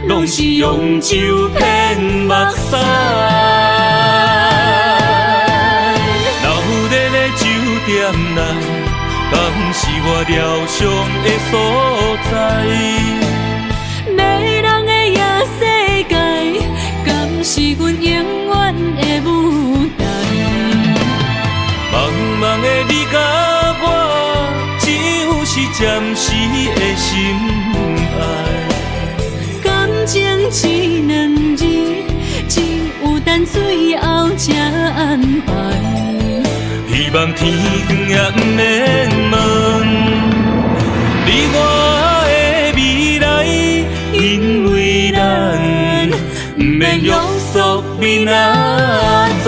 攏是用酒騙目屎。闹熱的酒店內，敢是我療傷的所在？迷人的夜世界，敢是阮永遠的舞台？茫茫的你佮我，只有是暫時的心愛。感情這兩字，只有等最後才安排。希望天光也毋免問你我的未來，因為咱毋免約束明仔載。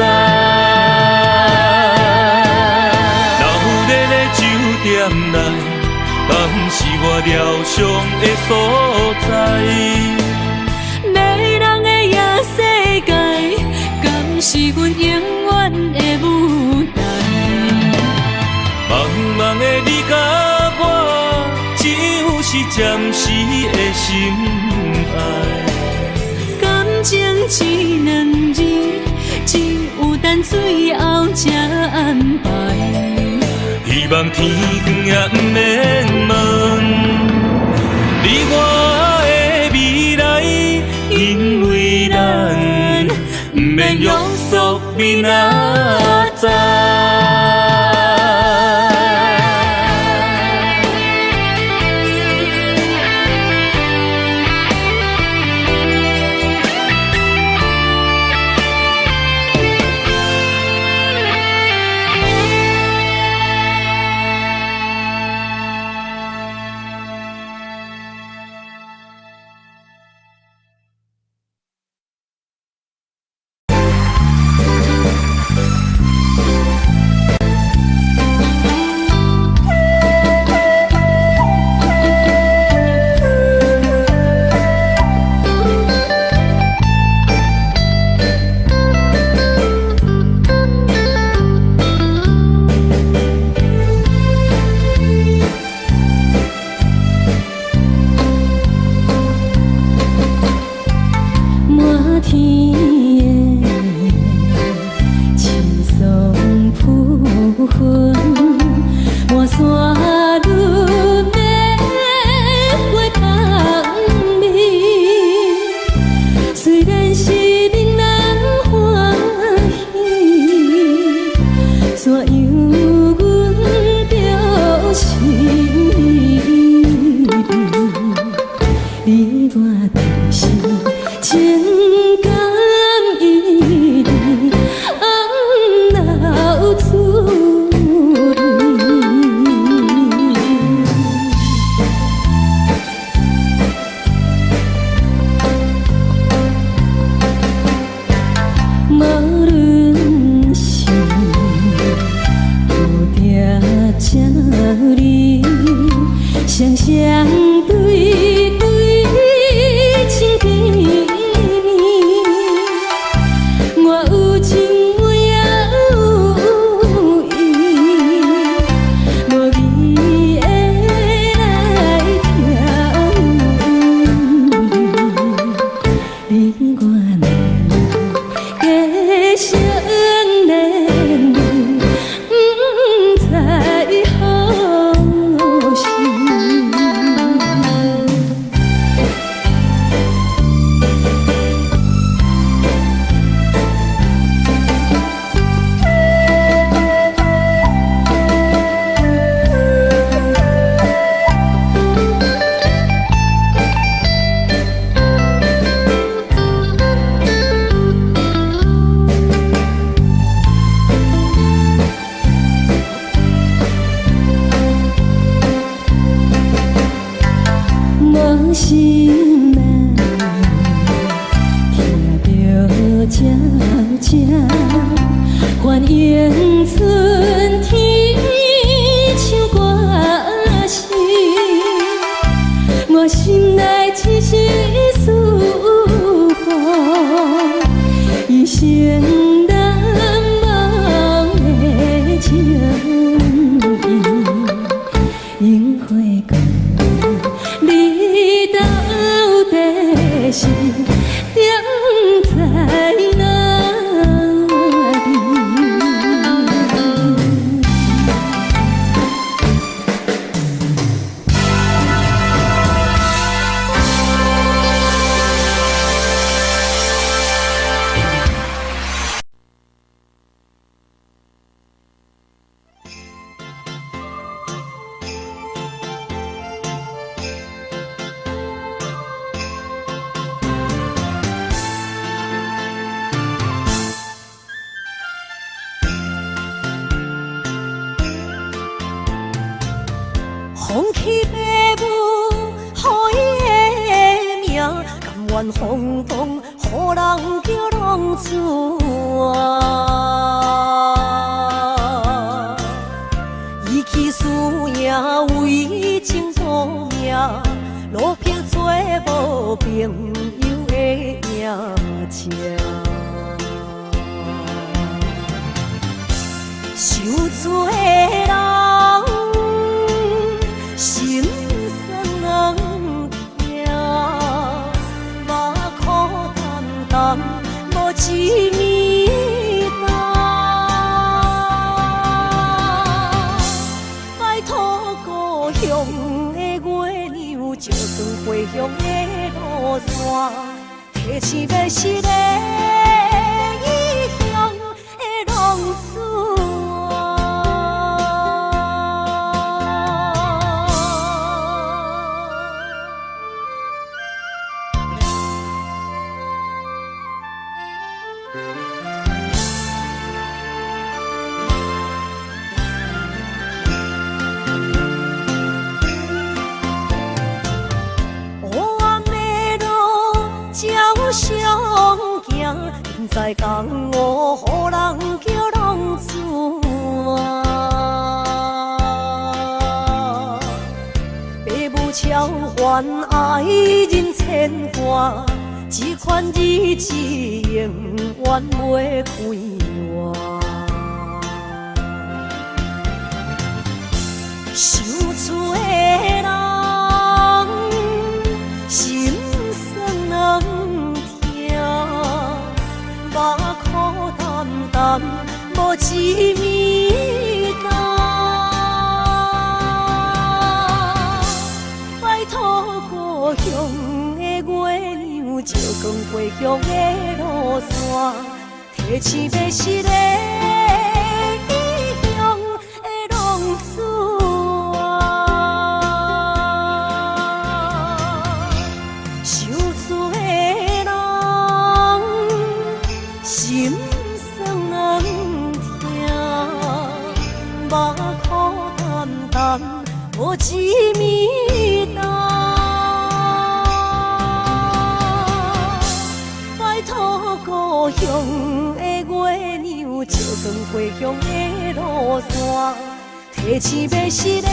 鬧熱的酒店內，敢是我療傷的所在？迷人的夜世界，敢是阮永遠的舞台？茫茫的你佮我，只有是暫時的心愛。感情這兩字，只有等最後才安排。希望天光也毋免問你我的未來，因為咱毋免約束明仔載。滿天的青松浮雲，滿山女的花香味。雖然是闽人歡喜，怎樣阮著是你我就是情感依恋，暗留滋味。無論是放棄爸母予伊的名，甘願風蕩予人叫浪子啊！伊去輸贏為情賭命，落魄做無朋友的影子。受罪的人心酸軟疼，目苦澹澹無一暝冬。拜託故鄉的月娘，照光回鄉的路線，提醒欲失的異鄉的浪子。毋知江湖予人叫浪子啊，爸母超凡愛人牽掛，這款日子永遠袂快活。想厝的人心酸軟疼，目苦澹澹無一暝冬。拜託故鄉的月娘，照光回鄉的路線，提醒欲失的異鄉的浪子啊。受罪的人心酸軟疼，目苦澹澹無一暝冬。拜託故鄉的月娘，照光回鄉的路線，提醒欲失的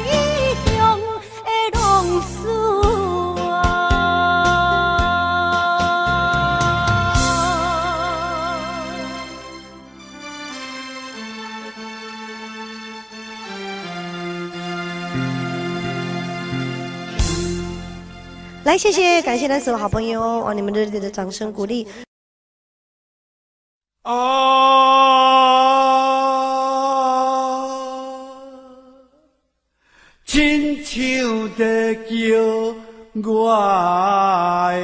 異鄉的浪子啊。來，謝謝，感謝咱所有好朋友哦，你們熱烈的掌聲鼓勵。啊，親像在叫我的。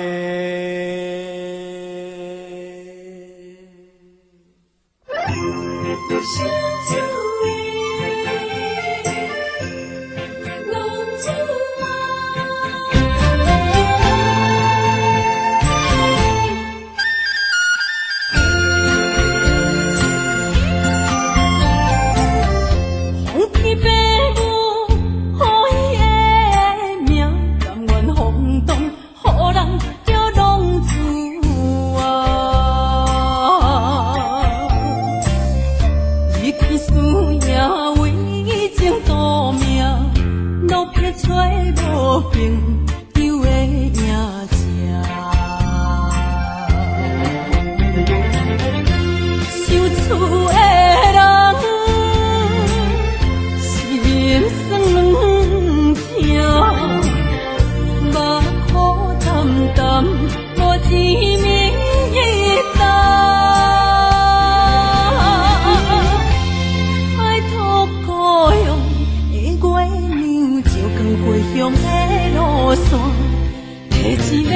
想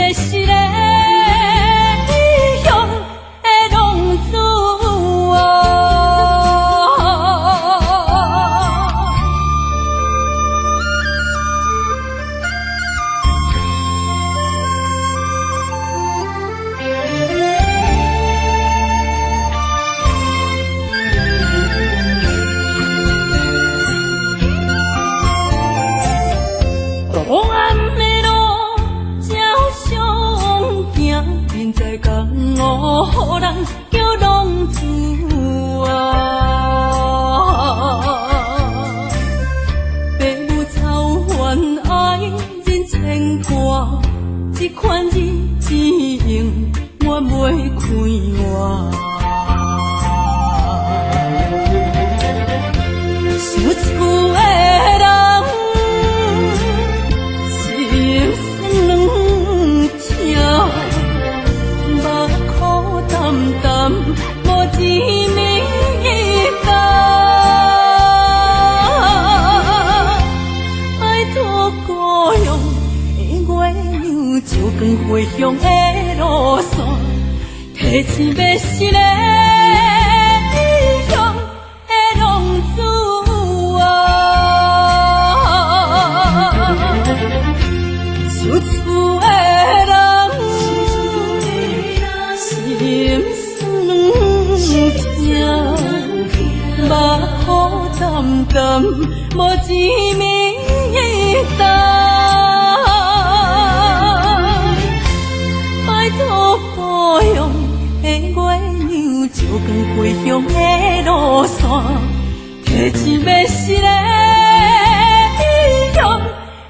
錢欲死的异乡的浪子啊，想厝的人心酸痛，目苦澹澹，無一暝担。拜託故鄉的月娘，照光歸鄉的路線，提錢欲死的異鄉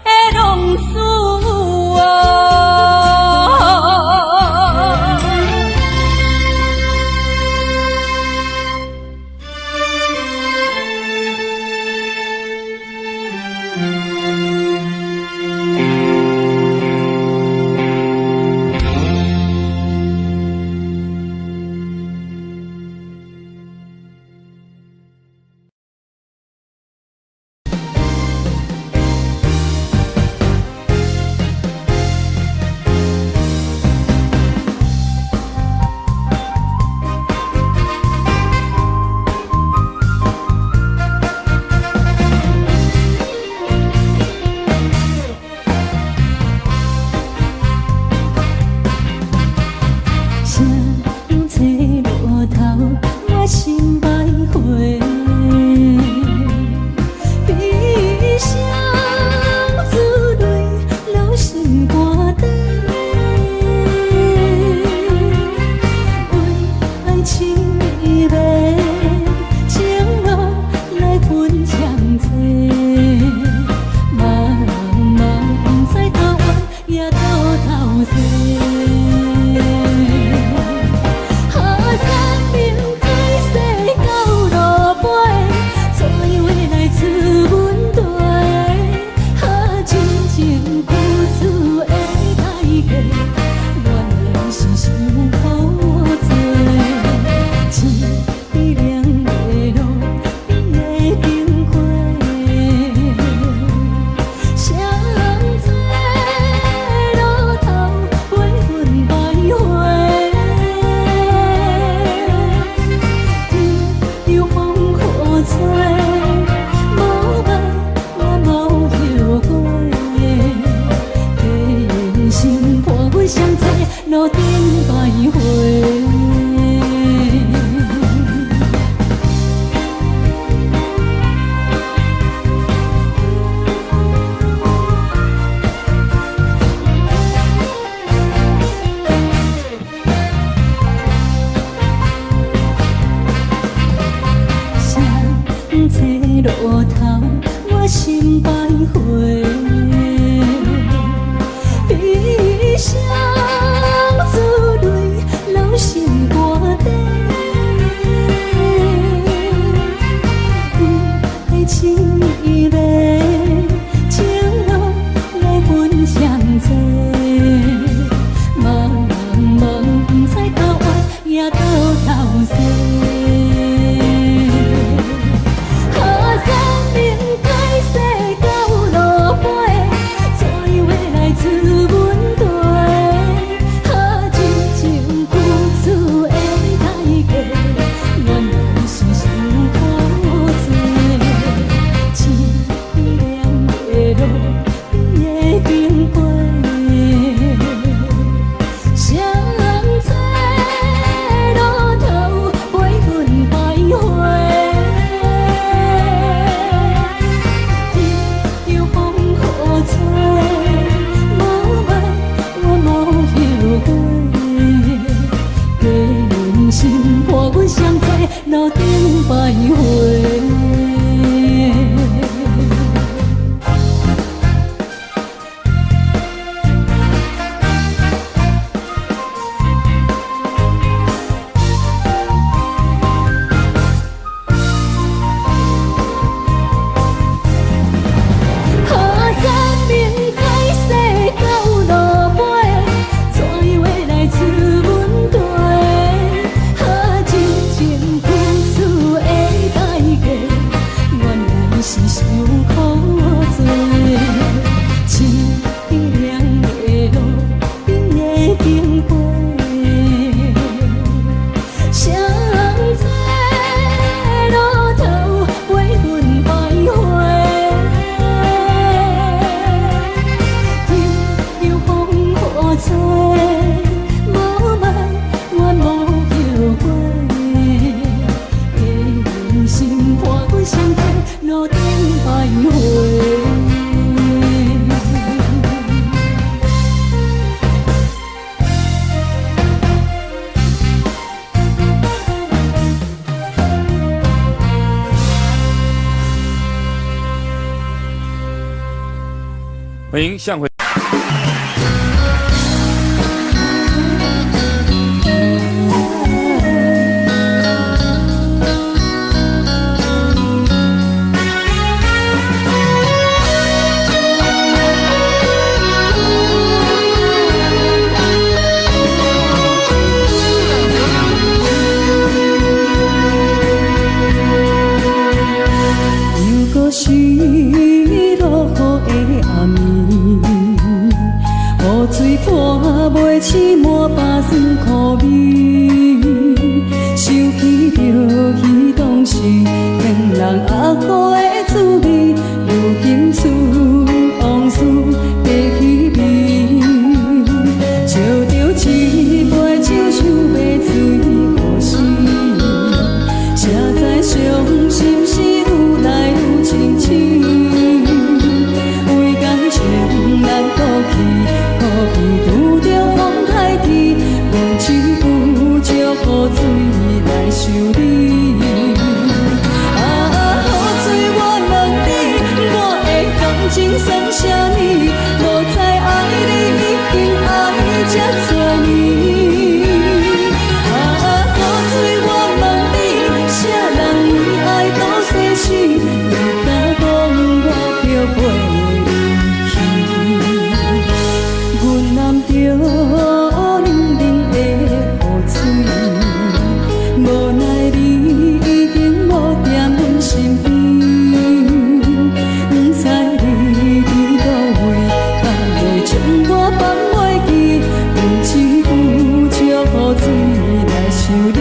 的浪子啊。路尾，怎樣會來出阮地？心做路頂徘徊。歡迎向輝。又閣是落雨的暗暝，雨水破袂醒滿腹酸苦味，想起著彼當時天人鴨雨的滋味，如今思往事爬起味，照著一杯酒想欲醉予死，才知傷心事愈來愈清醒，為感情難過去，苦比拄著風颱天，阮只有借雨水來想你。啊，雨水我問你，我的感情算啥物？無知愛你已經愛這濟年。啊，雨水我問你，啥人為愛賭生死？你敢講我著陪你去？阮攬著冷冷的雨水，無奈你已經無踮阮身邊，不知你佇佗位，敢會將我放袂記？阮只有借雨水來想你。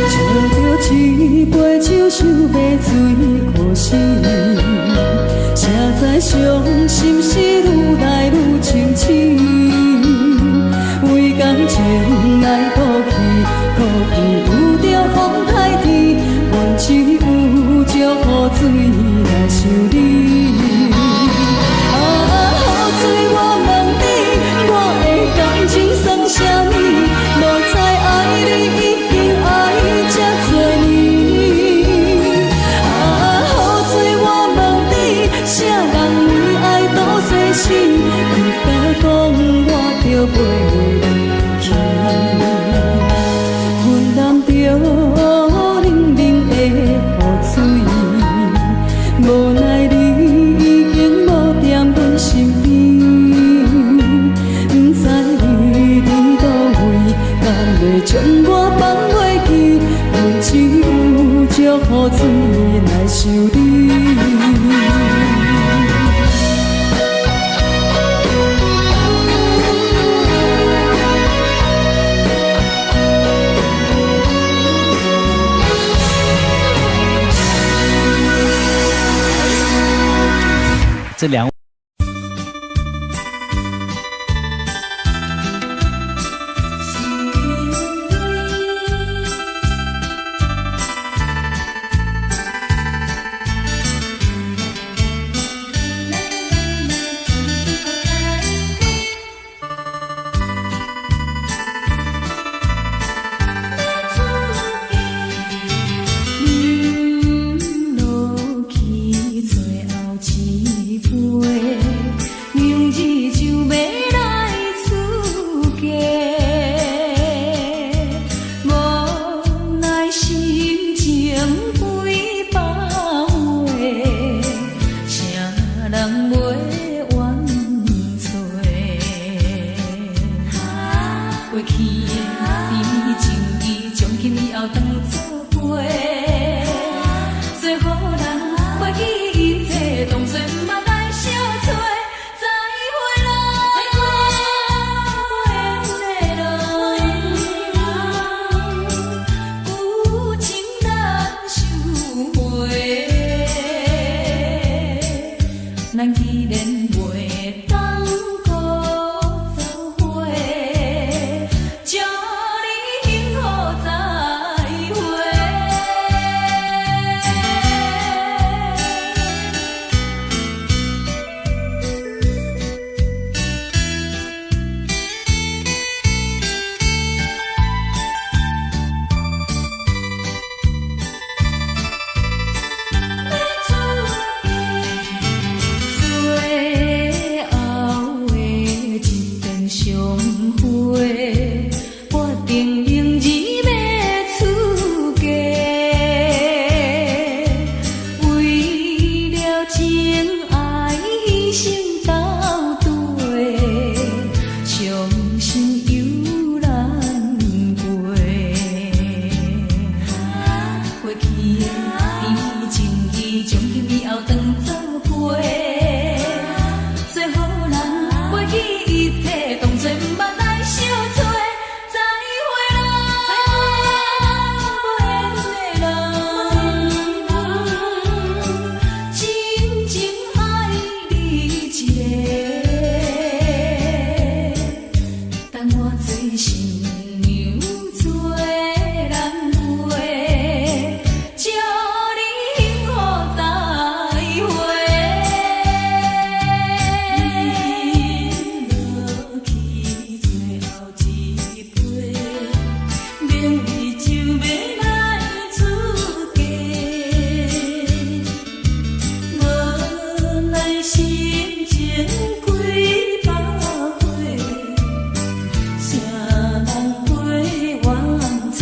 照著一杯酒，想欲醉予死，才知傷心事愈來愈清醒。為感情來賭氣，苦比拄著風颱天，阮只有借雨水來想你。啊，雨水我問你，我的感情算啥物？無知愛你已經愛這濟年。啊，雨水我問你，啥人為愛賭生死？你敢講我著陪你去？阮攬著冷冷的雨水，無奈你已經無踮阮身邊，不知你佇佗位，敢會將我放袂記？阮只有借雨水來想你。這兩。飲落去最後一杯，明日就欲來出嫁，無奈心情幾百回，誰人袂怨找？過去的甜蜜情誼，從今以後當作陪。做予人袂記一切，當作毋捌來相揣。再會啦，相會，決定明日欲出嫁。為了情愛犧牲斗地，傷心猶難過。過去的甜情義，從今以後當做陪。做予人袂記一切，當作毋捌來相揣。再會啦，無緣的人，真情愛你一个，等我做新娘做人陪，祝你幸福再會。飲落去最後一杯，明日就欲來出嫁。無奈心情幾百回，誰人陪阮做？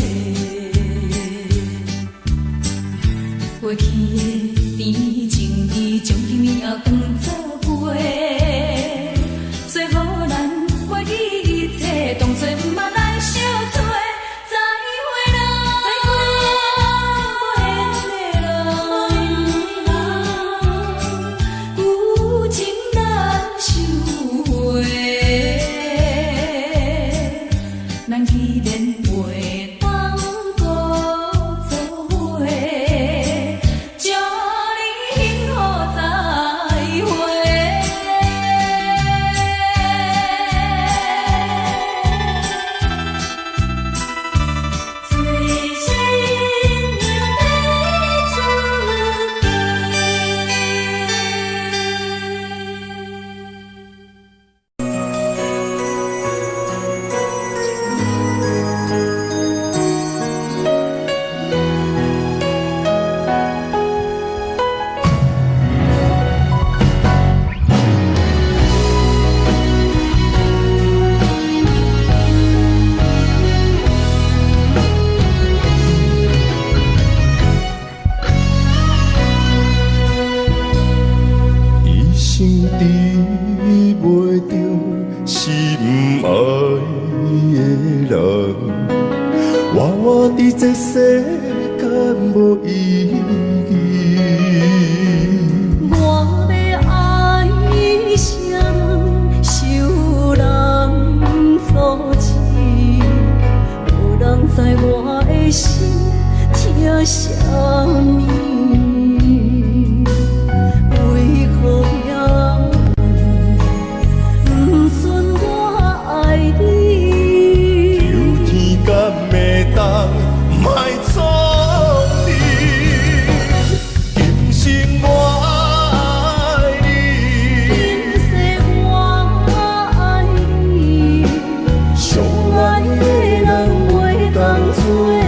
過去的甜情義，從今以後當做陪。做予咱袂記一切，當作毋捌來相揣。再會啦，無緣的人，舊情難收回。咱既然袂當閣做伙，祝你幸福再會。做新娘欲出嫁。一生得袂著心愛的人，活活佇這世間無意義。我欲愛誰人，受人阻止，無人知我的心疼啥物。為何命運不准我愛你？求天敢會當莫創你，今生我愛你。今世我愛你，相愛的人袂當做對。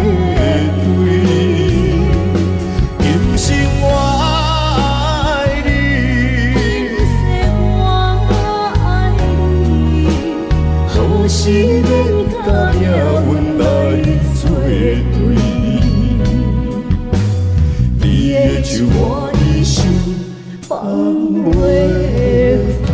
今生我愛你，今世我愛你，何時免共命運來做對？你的手我一生放袂開。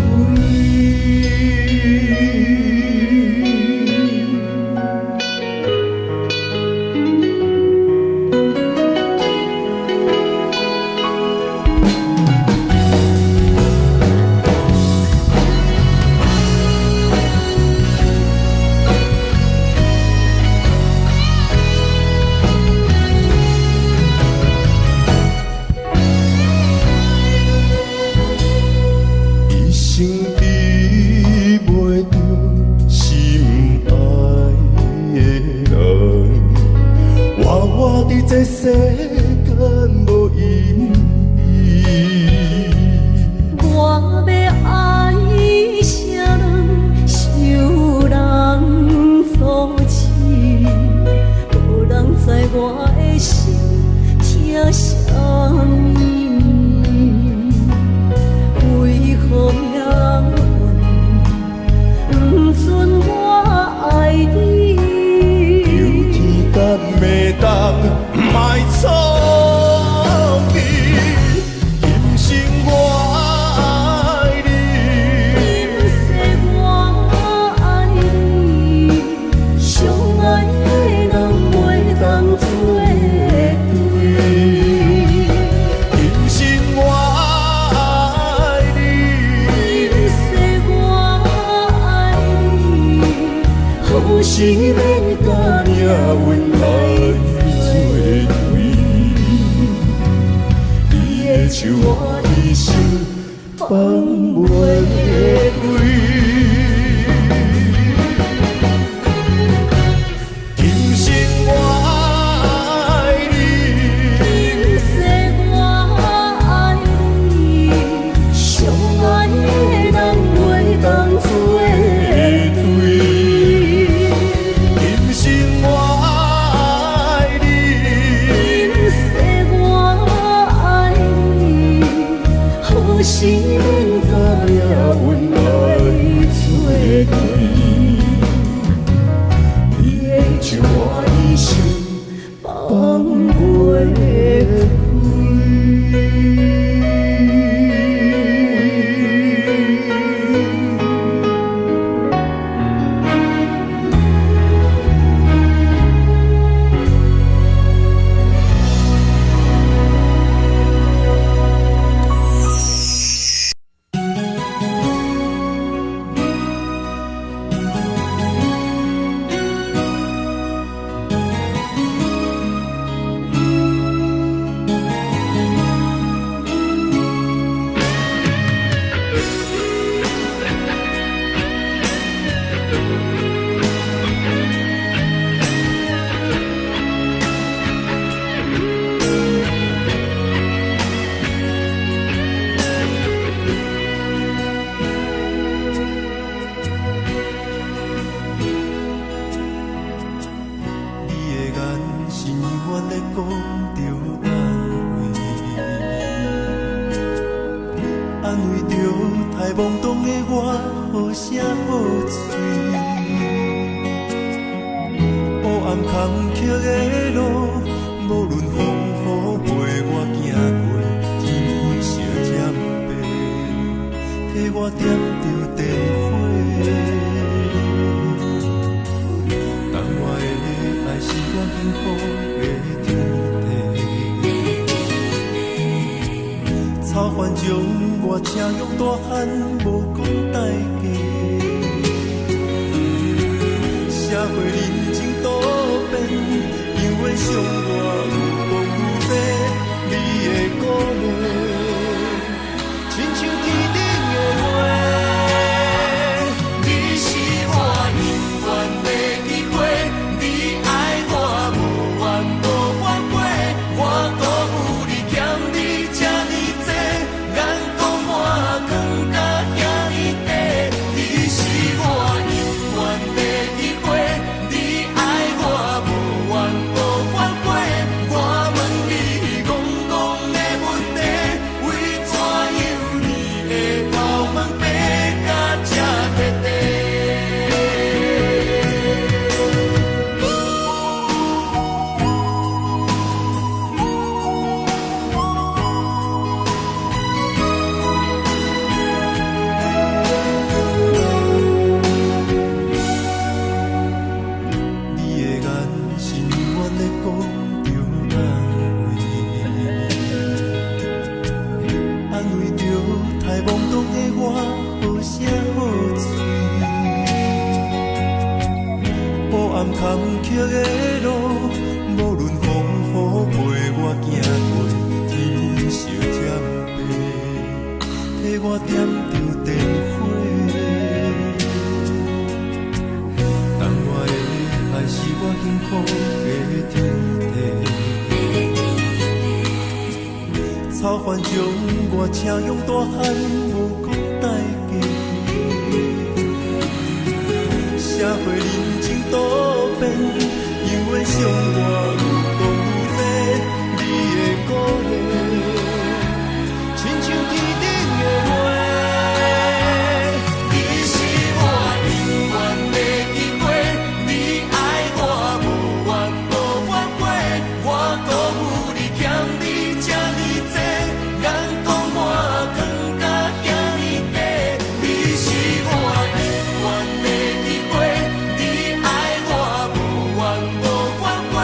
時免共命運來做對？你的手我一生放袂開。今生我愛你，今世我愛你，相愛的人袂當做對。今生我愛你，今世我愛你，何時免共命運來做對？你的手我一生放放袂袂開。你的眼神永遠咧講著安慰，安慰著太懵懂的我，好聲好喙。黑暗坎坷的路，無論風雨陪我行過，天昏小針白，替我點著電火。但我的愛是我幸福的天地，草原將我車養大漢，無講代價。社會人情多變，永遠傷我愈講愈濟，你的鼓勵，親像天頂的月。你是我永遠的機會，你愛我無怨無反悔，我辜負你欠你這呢濟，眼光我藏甲遐呢短。你是我永遠的機會，你愛我無怨無反悔，我問你戇戇的問題，為怎樣你會頭毛白甲這徹底？你的眼神永遠咧講著安慰，安慰著太懵懂的我，好聲好喙。黑暗坎坷的路，無論風雨陪我行過，天昏小針白，替我點著電火。但我的愛是我幸福的天地，草原將我車養大漢，無講代價。社會人情多變，永遠傷我愈講愈濟，你的鼓勵，親像天頂的月。你是我永遠的機會，你愛我無怨無反悔，我辜負你欠你這呢濟，眼光我藏甲遐呢短。你是我永遠的機會，你愛我無怨無反悔，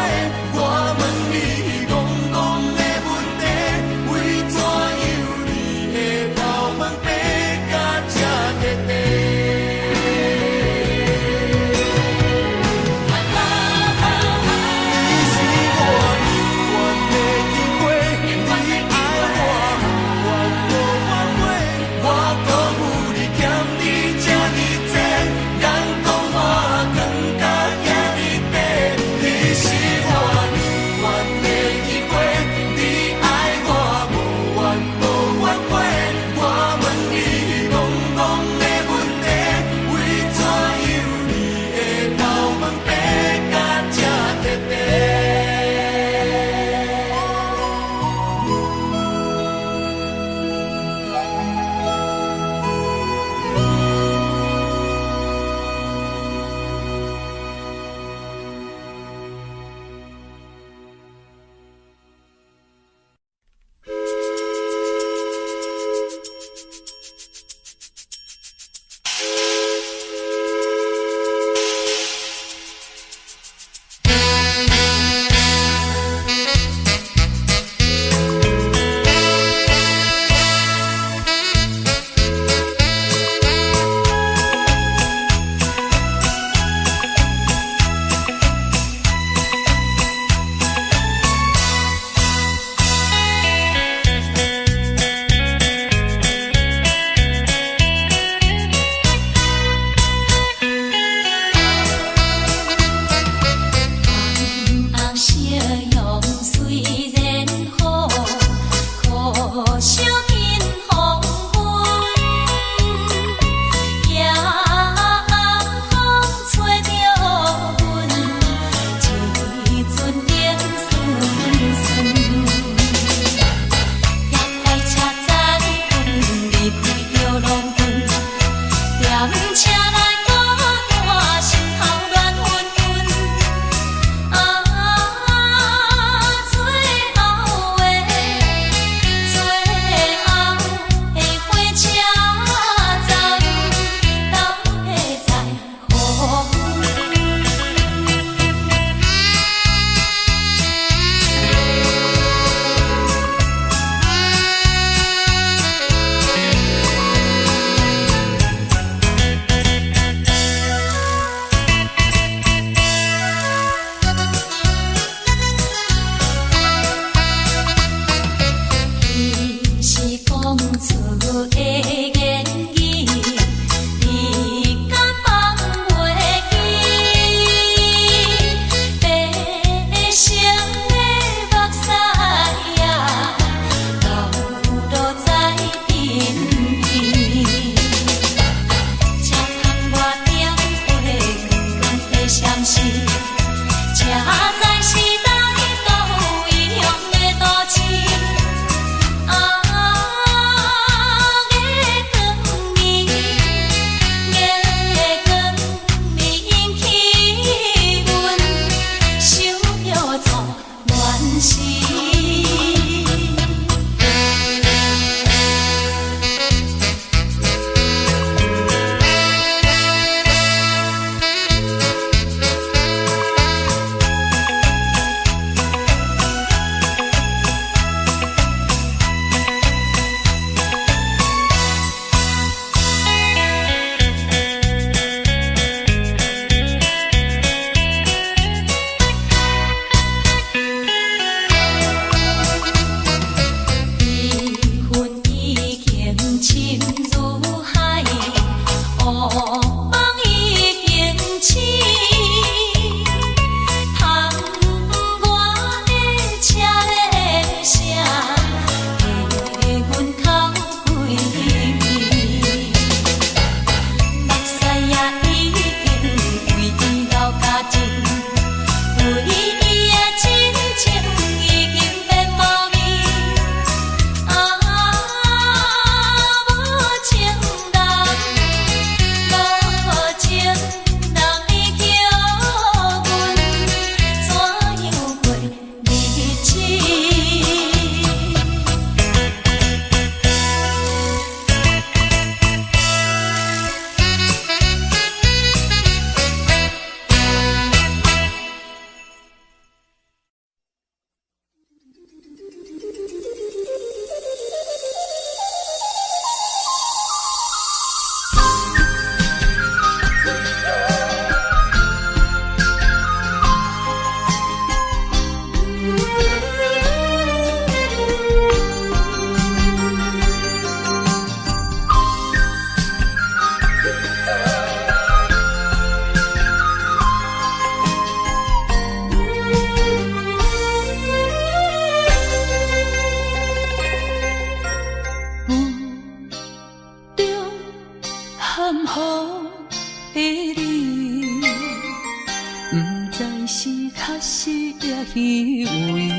确实也虚伪。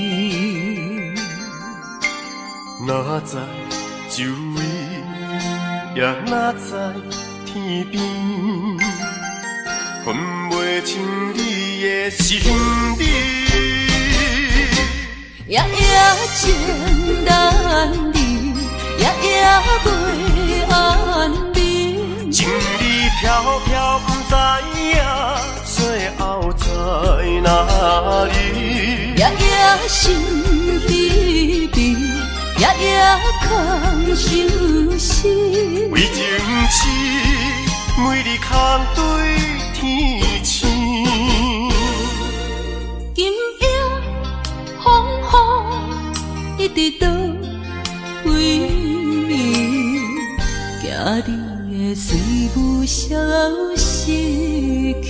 哪知周围，也哪知天边，分袂清你的心理。夜夜情难离，夜夜袂安眠。情理飘飘，不知影最后在哪里。夜夜心疲惫，夜夜空相思。为情痴，每日空对天星。今夜风雨一直倒位，惊你会随雾消失去。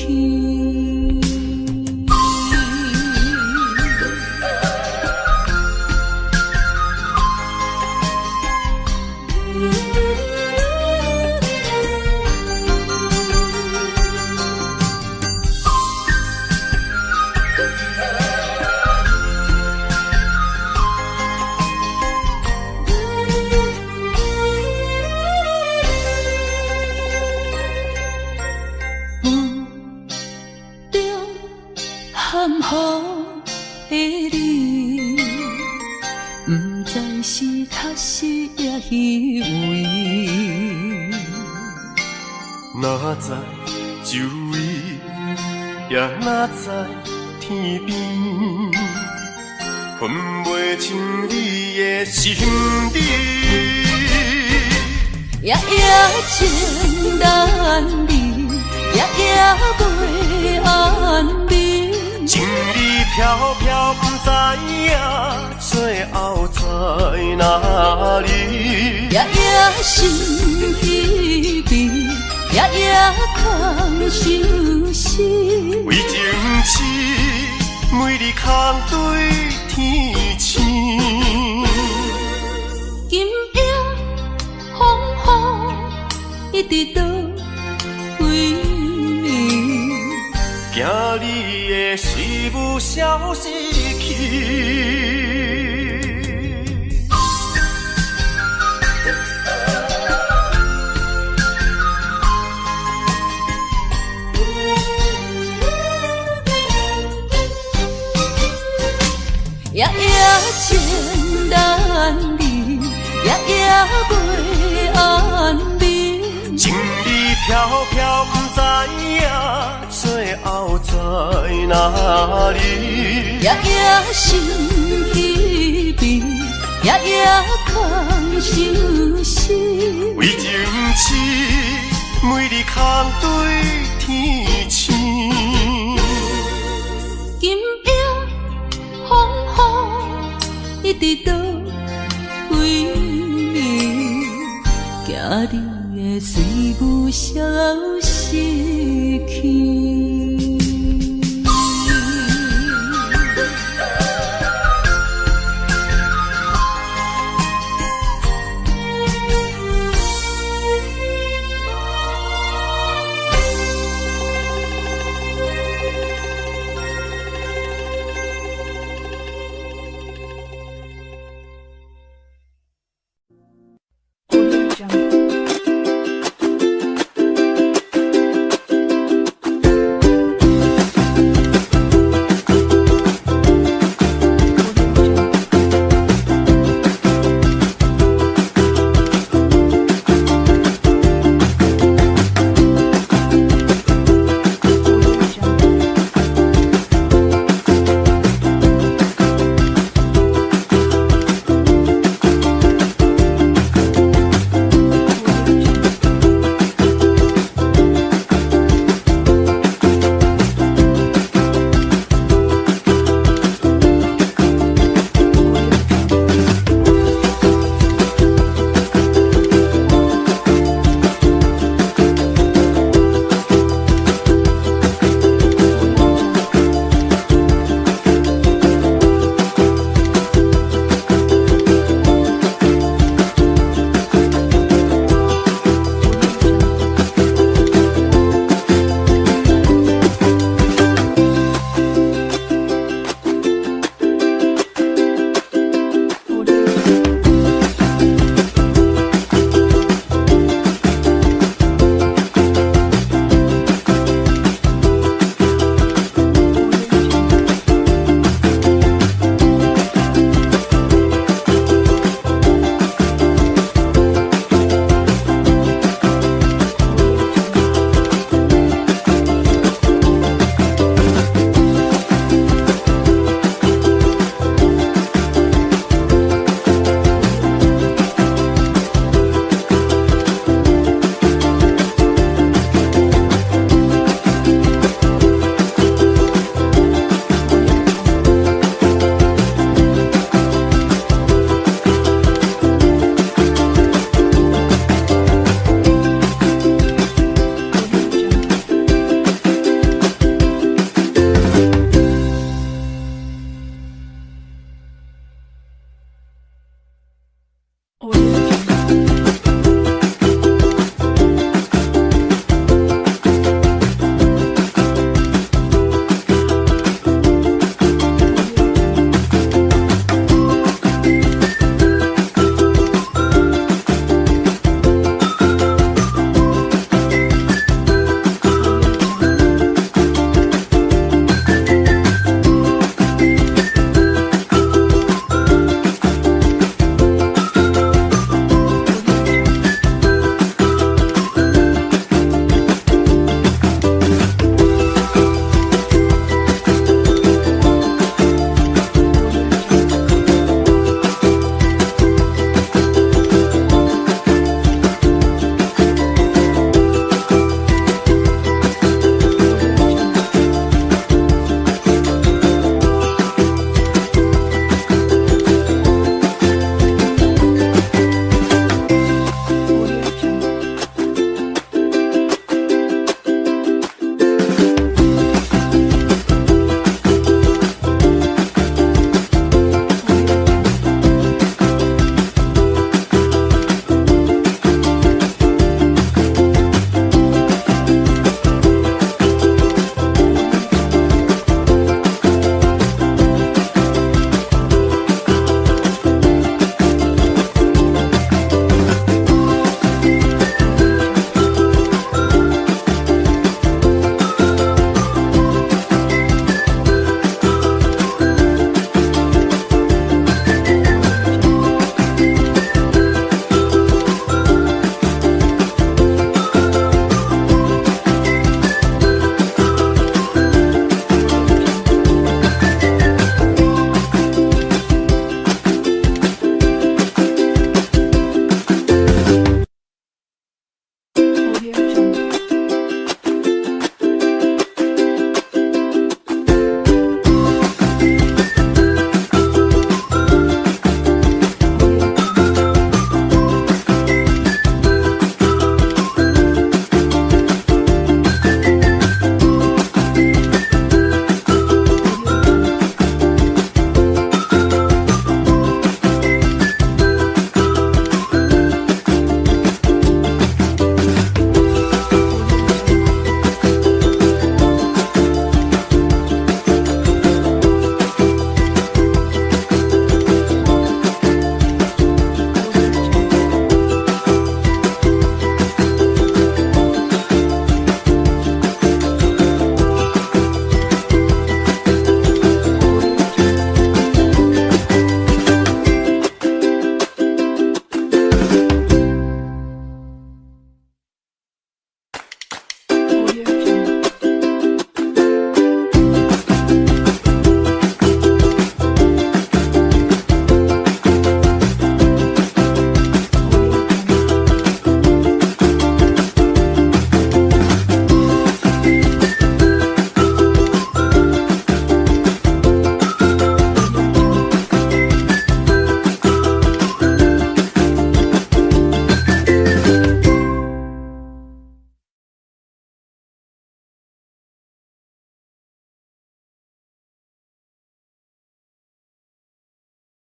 梦中含糊的你，不知是确实抑虚伪。哪知周围，也哪知天边，分袂清你的心理。夜夜情难离，夜夜袂安眠。情理飘飘，不知影最后在哪里。夜夜心疲惫，夜夜空相思。为情痴，每日空对天星。今夜风雨一直倒位，惊你的思雾消失去。夜夜情难离，夜夜袂安眠。情理飘飘，不知影最后在哪里。夜夜心疲惫，夜夜空相思。为情痴，每日空对天